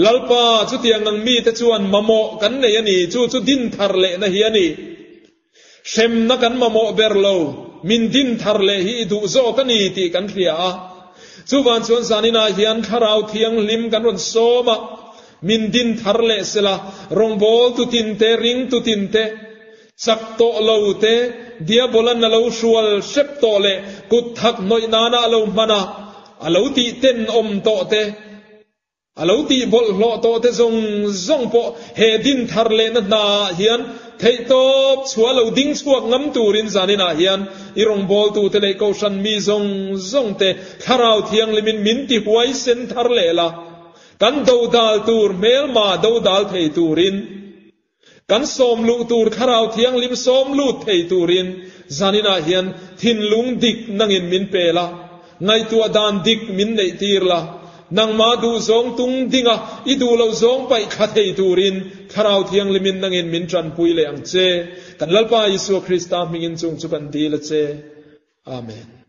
Lalpa, chutiang ang mite chuan mamawh kan nei a ni, chu chu din thar lehna hi a ni. Hremna kan mamawh ber lo, min din thar leh hi i duh zawk a ni tih kan hria a. Chuvan chuan zaninah hian Thlarau Thianghlim kan rawn sawm a, min din thar leh sela, rawngbâwl tu tinte, ring tu tinte, chak tawh lo te, Diabolan a lo hrual hrep tawh leh kut thak hnawih nana a lo hman a, a lo tih tenawm tawh te, a lo tih bawlhhlawh tawh te zawng zawng pawh he din thar lehna hnaah hian theihtawp chhuah lo ding chhuak ngam turin zaninah hian i rawngbawltute leh Kohhran mi zawng zawng te Thlarau Thianghlimin min ti huaisen thar leh la, kan dodal tur hmelma dodal thei turin. Kan sawm luh tur Thlarau Thianghlim sawm lut thei turin zaninah hian thinlung dik nangin min pe la, ngaihtuah dan dik min neih tir la, nangmah duh zawng tung dinga i duh loh zawng paih thla thei turin Thlarau Thianghlimin nangin min tanpui leh ang che. Kan Lalpa Isua Krista hmingin chung chu kan dil a che. Amen.